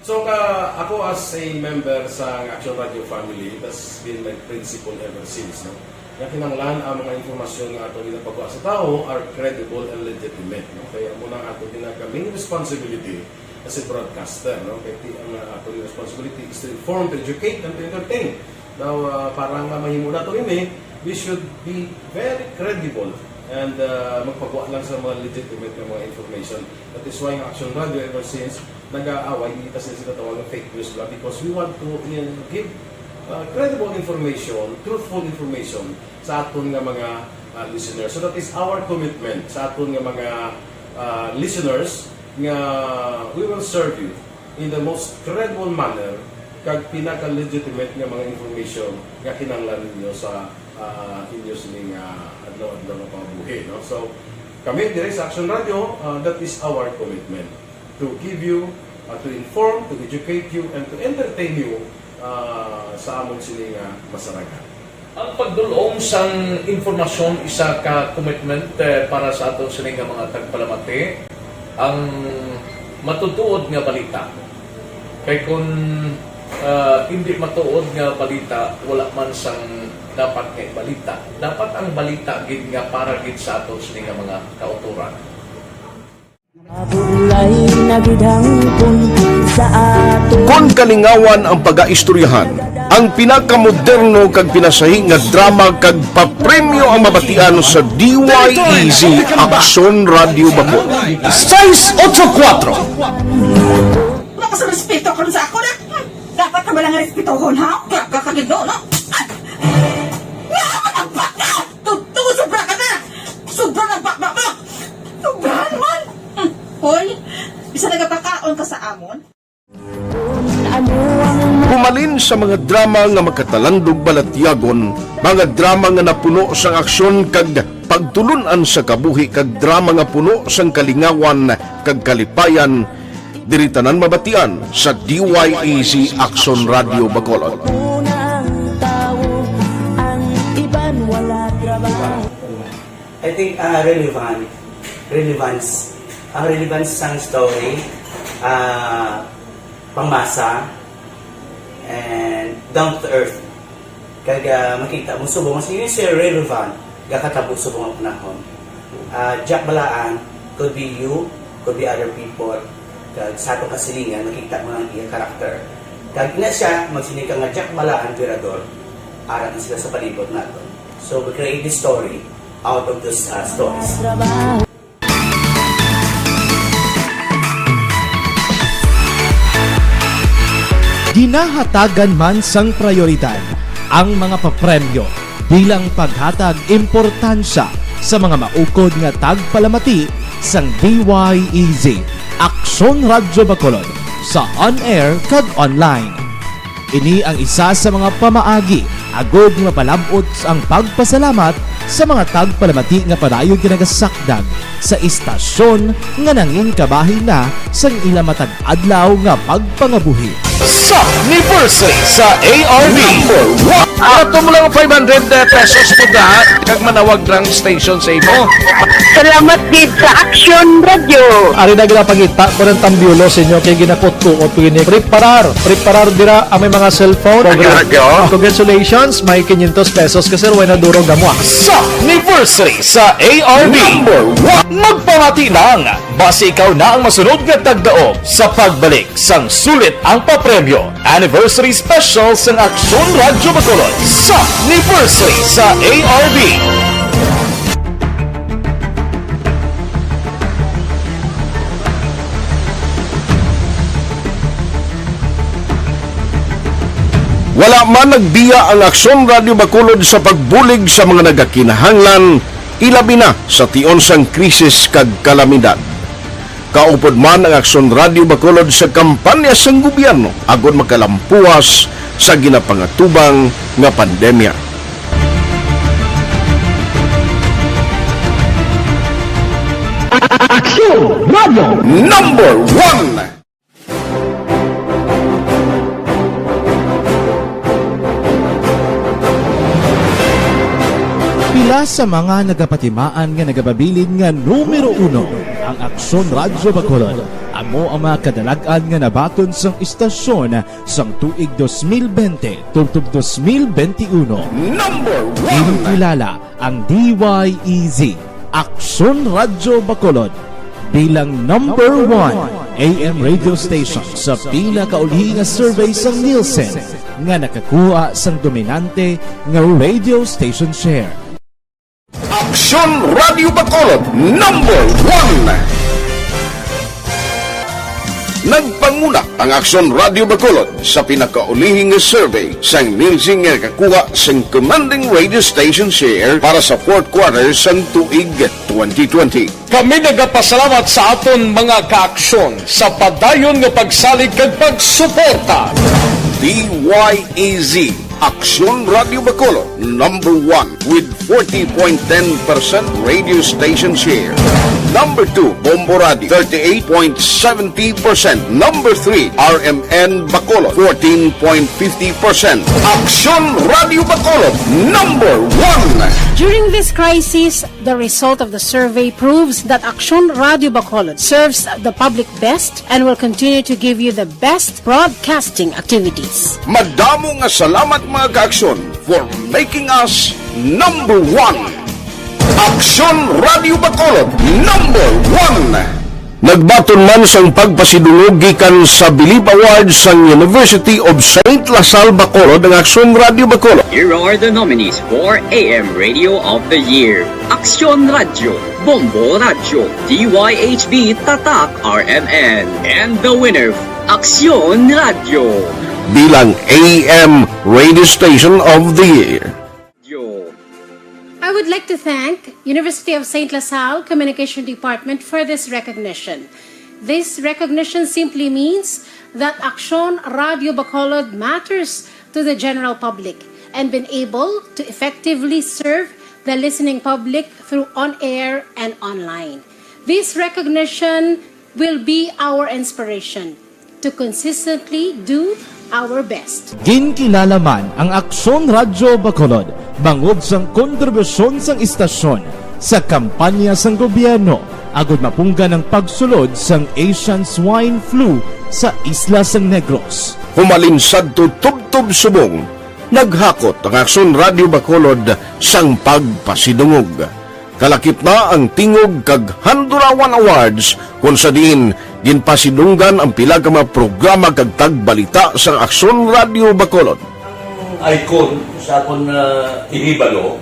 So, ka, ako as a member sa Action Radio family, that's been my principle ever since, no? Nga kinahanglan ang mga impormasyon nga ato ginapagwa sa tawo are credible and legitimate, no? Kaya mo na ato ginag-, main responsibility as a broadcaster, no? Kaya ti-, ang, uh, ato responsibility is to inform, to educate, and to entertain. Now, uh, para nga mahimo nato ini, we should be very credible and, uh, magpagwa lang sa mga legitimate nga mga information. That is why ang Action Radio ever since nag-aaway, hindi ta sila sinatawag ng fake news lang because we want to, uh, give, uh, credible information, truthful information sa aton nga mga, uh, listeners. So that is our commitment sa aton nga mga, uh, listeners nga we will serve you in the most credible manner kag pinaka-legitimate nga mga information nga kinahanglan ninyo sa, uh, inyo sining, uh, adlaw-adlaw nga pangabuhi, no? So, kami diri sa Action Radio, uh, that is our commitment to give you, uh, to inform, to educate you, and to entertain you, uh, sa amon sini nga masarangan. Ang pagdul-ong sang impormasyon isa ka commitment, eh, para sa aton sini nga mga tagpalamati, ang matutuod nga balita. Kay kun, ah, hindi matuod nga balita, wala man sang dapat nga ibalita. Dapat ang balita gid nga para gid sa aton sini nga mga kautoran. Mabulay na gid hangpon sa aton. Kon kalingawan ang pagaistoryahan, ang pinakamoderno kag pinasahi nga drama kag papremyo ang mabatian sa D Y E Z Aksyon Radio Bacolod. Sais otso kuwatro. Wala ka sa respeto karon sa ako na. Hmm, dapat na ba lang respetohon, ha? Kaya ka kagido, no? Ay! Nga, magpaka! Totoo, sobra ka na! Sobra na bakbak mo! Sobrahan man! Hmm, hoy, bisa nagapakaon ka sa amon? Humalin sa mga drama nga makatalandog balatyagon, mga drama nga napuno sang aksyon kag pagtulun-an sa kabuhi, kag drama nga puno sang kalingawan kag kalipayan, diri tanan mabatian sa D Y E Z Aksyon Radio Bacolod. Una ang tawo, ang iban wala trabaho. I think, ah, relevant, relevance, ang relevance sang story, ah, pangmasa, and down to earth. Kag, ah, makita mo subong mas yun siya relevant, gakatabo subong ang panahon. Ah, Jack Balaan could be you, could be other people, kag sa atong kasilingan, makita mo ang iya karakter. Kag ina siya, magsiling ka nga Jack Balaan, Virador, ara na sila sa palibot naton. So, we create this story out of those, uh, stories. Ginahatagan man sang prayoridad ang mga papremyo bilang paghatag importansya sa mga maukod nga tagpalamati sang D Y E Z Aksyon Radyo Bacolod sa on-air kag online. Ini ang isa sa mga pamaagi agud nga mapalab-ot ang pagpasalamat sa mga tagpalamati nga padayon ginagasakdag sa istasyon nga nangin kabahin na sang ila matag adlaw nga pagpangabuhi. Sa anniversary sa A R B. Number one. Ato mo lang five hundred pesos mo da, kag manawag lang station sa imo. Salamat gid sa Action Radio. Ari na ginapangita ko ng tambyulo sa inyo kay ginakutkuot ko ini. Preparar, preparar dira ang may mga cellphone. Radyo, radyo. Congratulations, may quinientos pesos ka, sir. Way na duro gamwa. Sa anniversary sa A R B. Number one. Magpamati lang. Basi ikaw na ang masunod nga tagdaog sa pagbalik sang sulit ang papremyo. Anniversary Special sang Aksyon Radyo Bacolod sa anniversary sa A R B. Wala man nagbiya ang Aksyon Radyo Bacolod sa pagbulig sa mga nagakinahanglan, ilabi na sa tion sang krisis kag kalamidad. Kaupod man ang Aksyon Radyo Bacolod sa kampanya sang gobyerno agod makalampuwas sa ginapangatubang nga pandemya. Aksyon Radyo Number One. Pila sa mga nagapatimaan nga nagapabilin nga numero uno ang Aksyon Radyo Bacolod, amo ang mga kadalag-an nga nabaton sang istasyon sang tuig dos mil bente tubtob dos mil bente uno. Number one. Ginkilala ang D Y E Z, Aksyon Radyo Bacolod, bilang number one A M radio station sa pinakauli nga survey sang Nielsen nga nakakuha sang dominante nga radio station share. Aksyon Radyo Bacolod, number one. Nagpanguna ang Aksyon Radyo Bacolod sa pinakaulihi nga survey sang Nielsen nga nakakuha sang commanding radio station share para sa fourth quarter sang tuig twenty twenty. Kami nagapasalamat sa aton mga kaaksyon sa padayon nga pagsalig kag pagsuporta. D Y E Z, Aksyon Radyo Bacolod, number one with forty point ten percent radio station share. Number two, Bombo Radio, thirty-eight point seventy percent. Number three, R M N Bacolod, fourteen point fifty percent. Aksyon Radyo Bacolod, number one. During this crisis, the result of the survey proves that Aksyon Radyo Bacolod serves the public best and will continue to give you the best broadcasting activities. Madamo nga salamat, mga kaaksyon, for making us number one. Aksyon Radyo Bacolod, number one. Nagbaton man sang pagpasidungog gikan sa Bilib Awards sang University of Saint La Salle Bacolod ang Aksyon Radyo Bacolod. Here are the nominees for A M Radio of the Year: Aksyon Radyo, Bombo Radyo, D Y H B Tatak R M N, and the winner, Aksyon Radyo. Bilang A M Radio Station of the Year. Radyo. I would like to thank University of Saint La Salle Communication Department for this recognition. This recognition simply means that Aksyon Radyo Bacolod matters to the general public and been able to effectively serve the listening public through on-air and online. This recognition will be our inspiration to consistently do our best. Ginkilala man ang Aksyon Radyo Bacolod bangod sang kontribusyon sang istasyon sa kampanya sang gobyerno agud mapunggan ang pagsulod sang Asian Swine Flu sa isla sang Negros. Humalin sadto tubtob subong, naghakot ang Aksyon Radyo Bacolod sang pagpasidungog. Kalakip na ang Tingog kag Handurawan Awards, kon sa diin ginpasidunggan ang pila ka mga programa kag tagbalita sang Aksyon Radyo Bacolod. Ang icon sa akon, ah, ihibalo,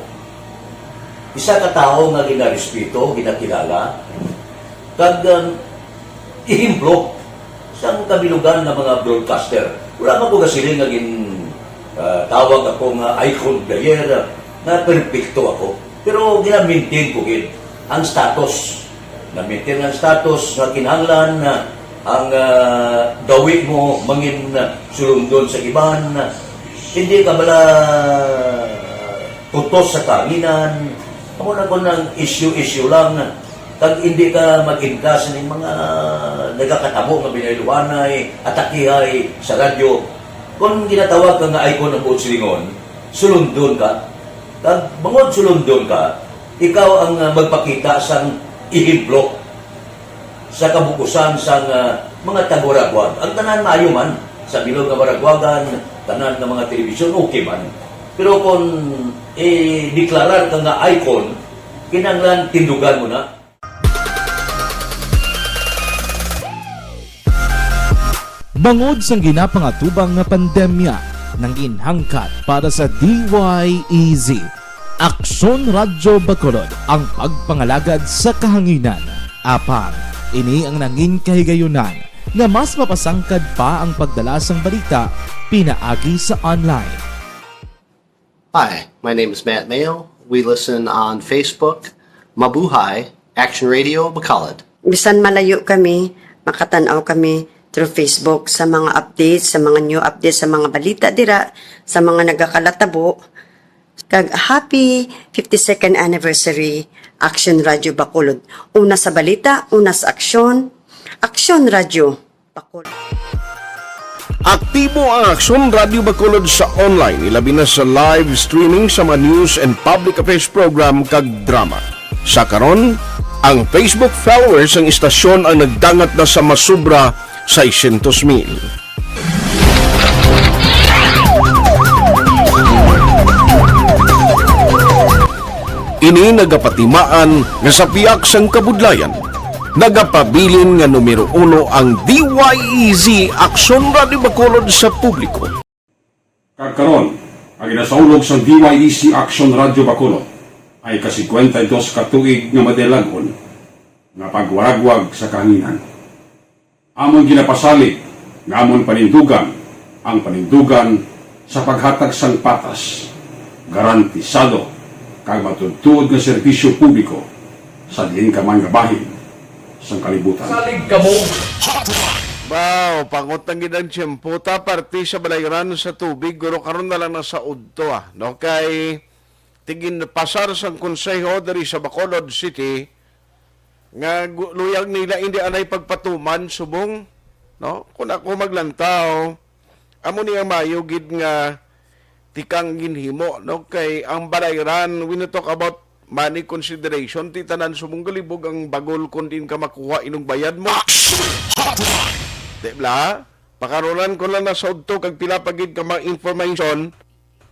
isa ka tawo nga ginarespeto, ginakilala, kag, um, ehemplo sang kabilugan nga mga broadcaster. Wala man ko gasiling nga gin, ah, tawag ako nga icon of the year, nga perpekto ako. Pero gina-maintain ko gid ang status. Na-maintain ang status nga kinahanglan na ang, ah, gawi mo mangin, ah, sulundon sa iban. Hindi ka bala tutos sa kahanginan. Amo na kon ang issue-issue lang. Kag hindi ka mag-indas ning mga nagakatabo nga binayluhanay, atakihay sa radyo. Kon ginatawag ka nga icon ang buot silingon, sulundon ka. Kag bangod sulundon ka, ikaw ang, ah, magpakita sang ehemplo sa kabug-usan sang, ah, mga taga-Waraguag. Ang tanan maayo man, sa bilog nga Waraguagan, tanan nga mga telebisyon, okay man. Pero kung i-deklarar ka nga icon, kinahanglan tindugan mo na. Bangod sang ginapangatubang nga pandemya, nangin hangkat para sa D Y E Z, Aksyon Radyo Bacolod ang pagpangalagad sa kahanginan. Apang ini ang nangin kahigayunan nga mas mapasangkad pa ang pagdala sang balita pinaagi sa online. Hi, my name is Matt Mayo. We listen on Facebook, Mabuhay, Action Radio Bacolod. Bisan malayo kami, makatan-aw kami through Facebook sa mga updates, sa mga new updates, sa mga balita dira, sa mga nagakalatabo. Kag happy fifty-second anniversary, Action Radio Bacolod. Una sa balita, una sa aksyon, Action Radio Bacolod. Aktibo ang Aksyon Radio Bacolod sa online, ilabi na sa live streaming sa mga news and public affairs program kag drama. Sa karon, ang Facebook followers sang istasyon ang nagdangat na sa masobra seiscientos mil. Ini nagapatimaan nga sa pihak sang kabudlayan, nagapabilin nga numero uno ang D Y E Z Aksyon Radio Bacolod sa publiko. Kag karon, ang ginasaulog sang D Y E Z Aksyon Radio Bacolod ay ka-singkwenta y dos ka tuig nga madilag-on nga pagwaragwag sa kahanginan. Amon ginapasalig nga amon panindugan ang panindugan sa paghatag sang patas, garantisado, kag matuodtuod nga serbisyo publiko sa diin ka man nga bahin sang kalibutan. Salig kamo. Wow, pangot ang gid ang tiyempo ta, parte sa balayran sa tubig, guro, karon na lang nasa udto, ah, no? Kay tiginpasar sang konseho diri sa Bacolod City nga gu-, luyag nila indi anay pagpatuman subong, no? Kung ako maglantaw, amo ni ang maayo gid nga tikang ginhimo, no? Kay ang balayran, when you talk about money consideration, ti tanan subong galibog ang bagol kung diin ka makuha inong bayad mo. Action Hotline! Di ba? Pakarolan ko lang na sa udto kag pila pa gid ka mga information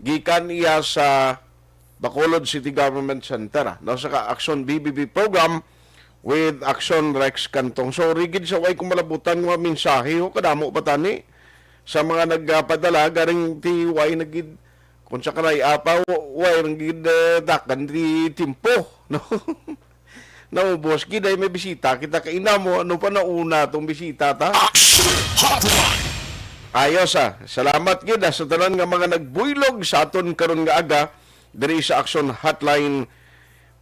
gikan iya sa Bacolod City Government Center, ah, no, sa ka-, Action B B B program with Action Rex Cantong. So, rigid sa way kung malabutan nga mensahe, oh, kadamo pa tani sa mga nagpadala, garing ti way nagid, kung sa kanay apa, way nagid, eh, dakan ti timpo, no? Naubos gid ay may bisita kita, kay ina mo, ano pa nauna tong bisita ta? Action Hotline! Ayos, ah. Salamat gid, ah, sa tanan nga mga nagbuylog sa aton karon nga aga diri sa Action Hotline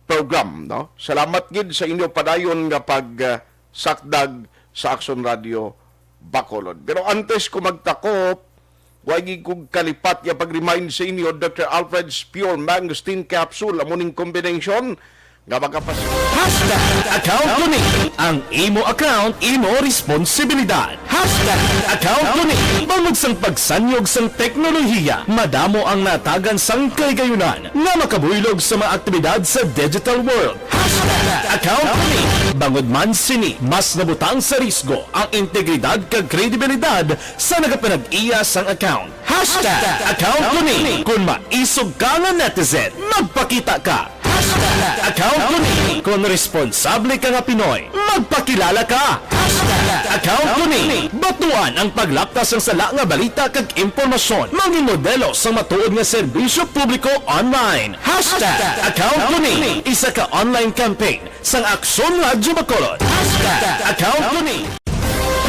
program, no? Salamat gid sa inyo padayon nga pag, ah, sakdag sa Action Radio Bacolod. Pero antes ko magtakop, wa gid kog kalipat nga pag-remind sa inyo, Doctor Alfred's Pure Mangosteen Capsule, amo ning combination nga makapas- Hashtag account ko ni. Ang imo account, imo responsibilidad. Hashtag account ko ni. Bangod sang pagsanyog sang teknolohiya, madamo ang natagan sang kahigayonan nga makabuylog sa mga aktibidad sa digital world. Hashtag account ko ni. Bangod man sini, mas nabutang sa risgo ang integridad kag kredibilidad sa nagapanag-iya sang account. Hashtag account ko ni. Kung maisog ka nga netizen, magpakita ka. Hashtag account ko ni. Kung responsable ka nga Pinoy, magpakilala ka. Hashtag account ko ni. Batuan ang paglaptas sang sala nga balita kag impormasyon. Mangin modelo sang matuod nga serbisyo publiko online. Hashtag account ko ni. Isa ka online campaign sang Aksyon Radyo Bacolod. Hashtag account ko ni.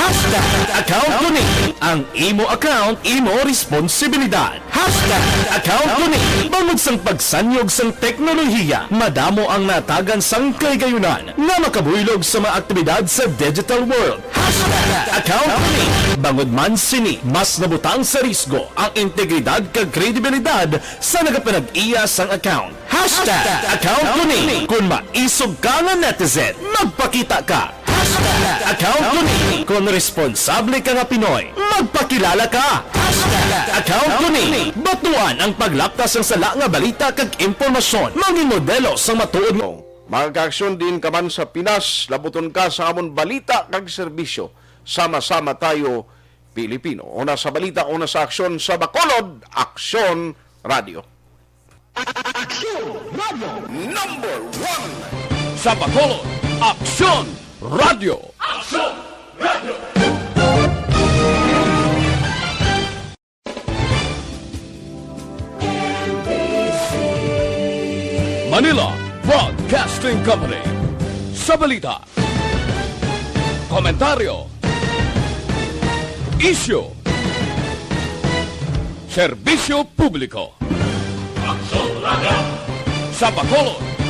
Hashtag account ko ni. Ang imo account, imo responsibilidad. Hashtag account ko ni. Bangod sang pagsanyog sang teknolohiya, madamo ang natagan sang kahigayonan nga makabuylog sa mga aktibidad sa digital world. Hashtag account ko ni. Bangod man sini, mas nabutang sa risgo ang integridad kag kredibilidad sa nagapanag-iya sang account. Hashtag account ko ni. Kung maisog ka nga netizen, magpakita ka. Hashtag account ko ni. Kung responsable ka nga Pinoy, magpakilala ka. Hashtag account ko ni. Batuan ang paglaptas sang sala nga balita kag impormasyon. Mangin modelo sang matuod nga. Mga kaaksyon, diin ka man sa Pinas, labuton ka sa amon balita kag serbisyo. Sama-sama tayo, Pilipino. Una sa balita, una sa aksyon sa Bacolod, Aksyon Radio. Aksyon Radio. Number one sa Bacolod, Aksyon Radio. Aksyon Radio. Manila Broadcasting Company. Sa balita, komentaryo, isyu, serbisyo publiko. Aksyon Radio. Sa Bacolod,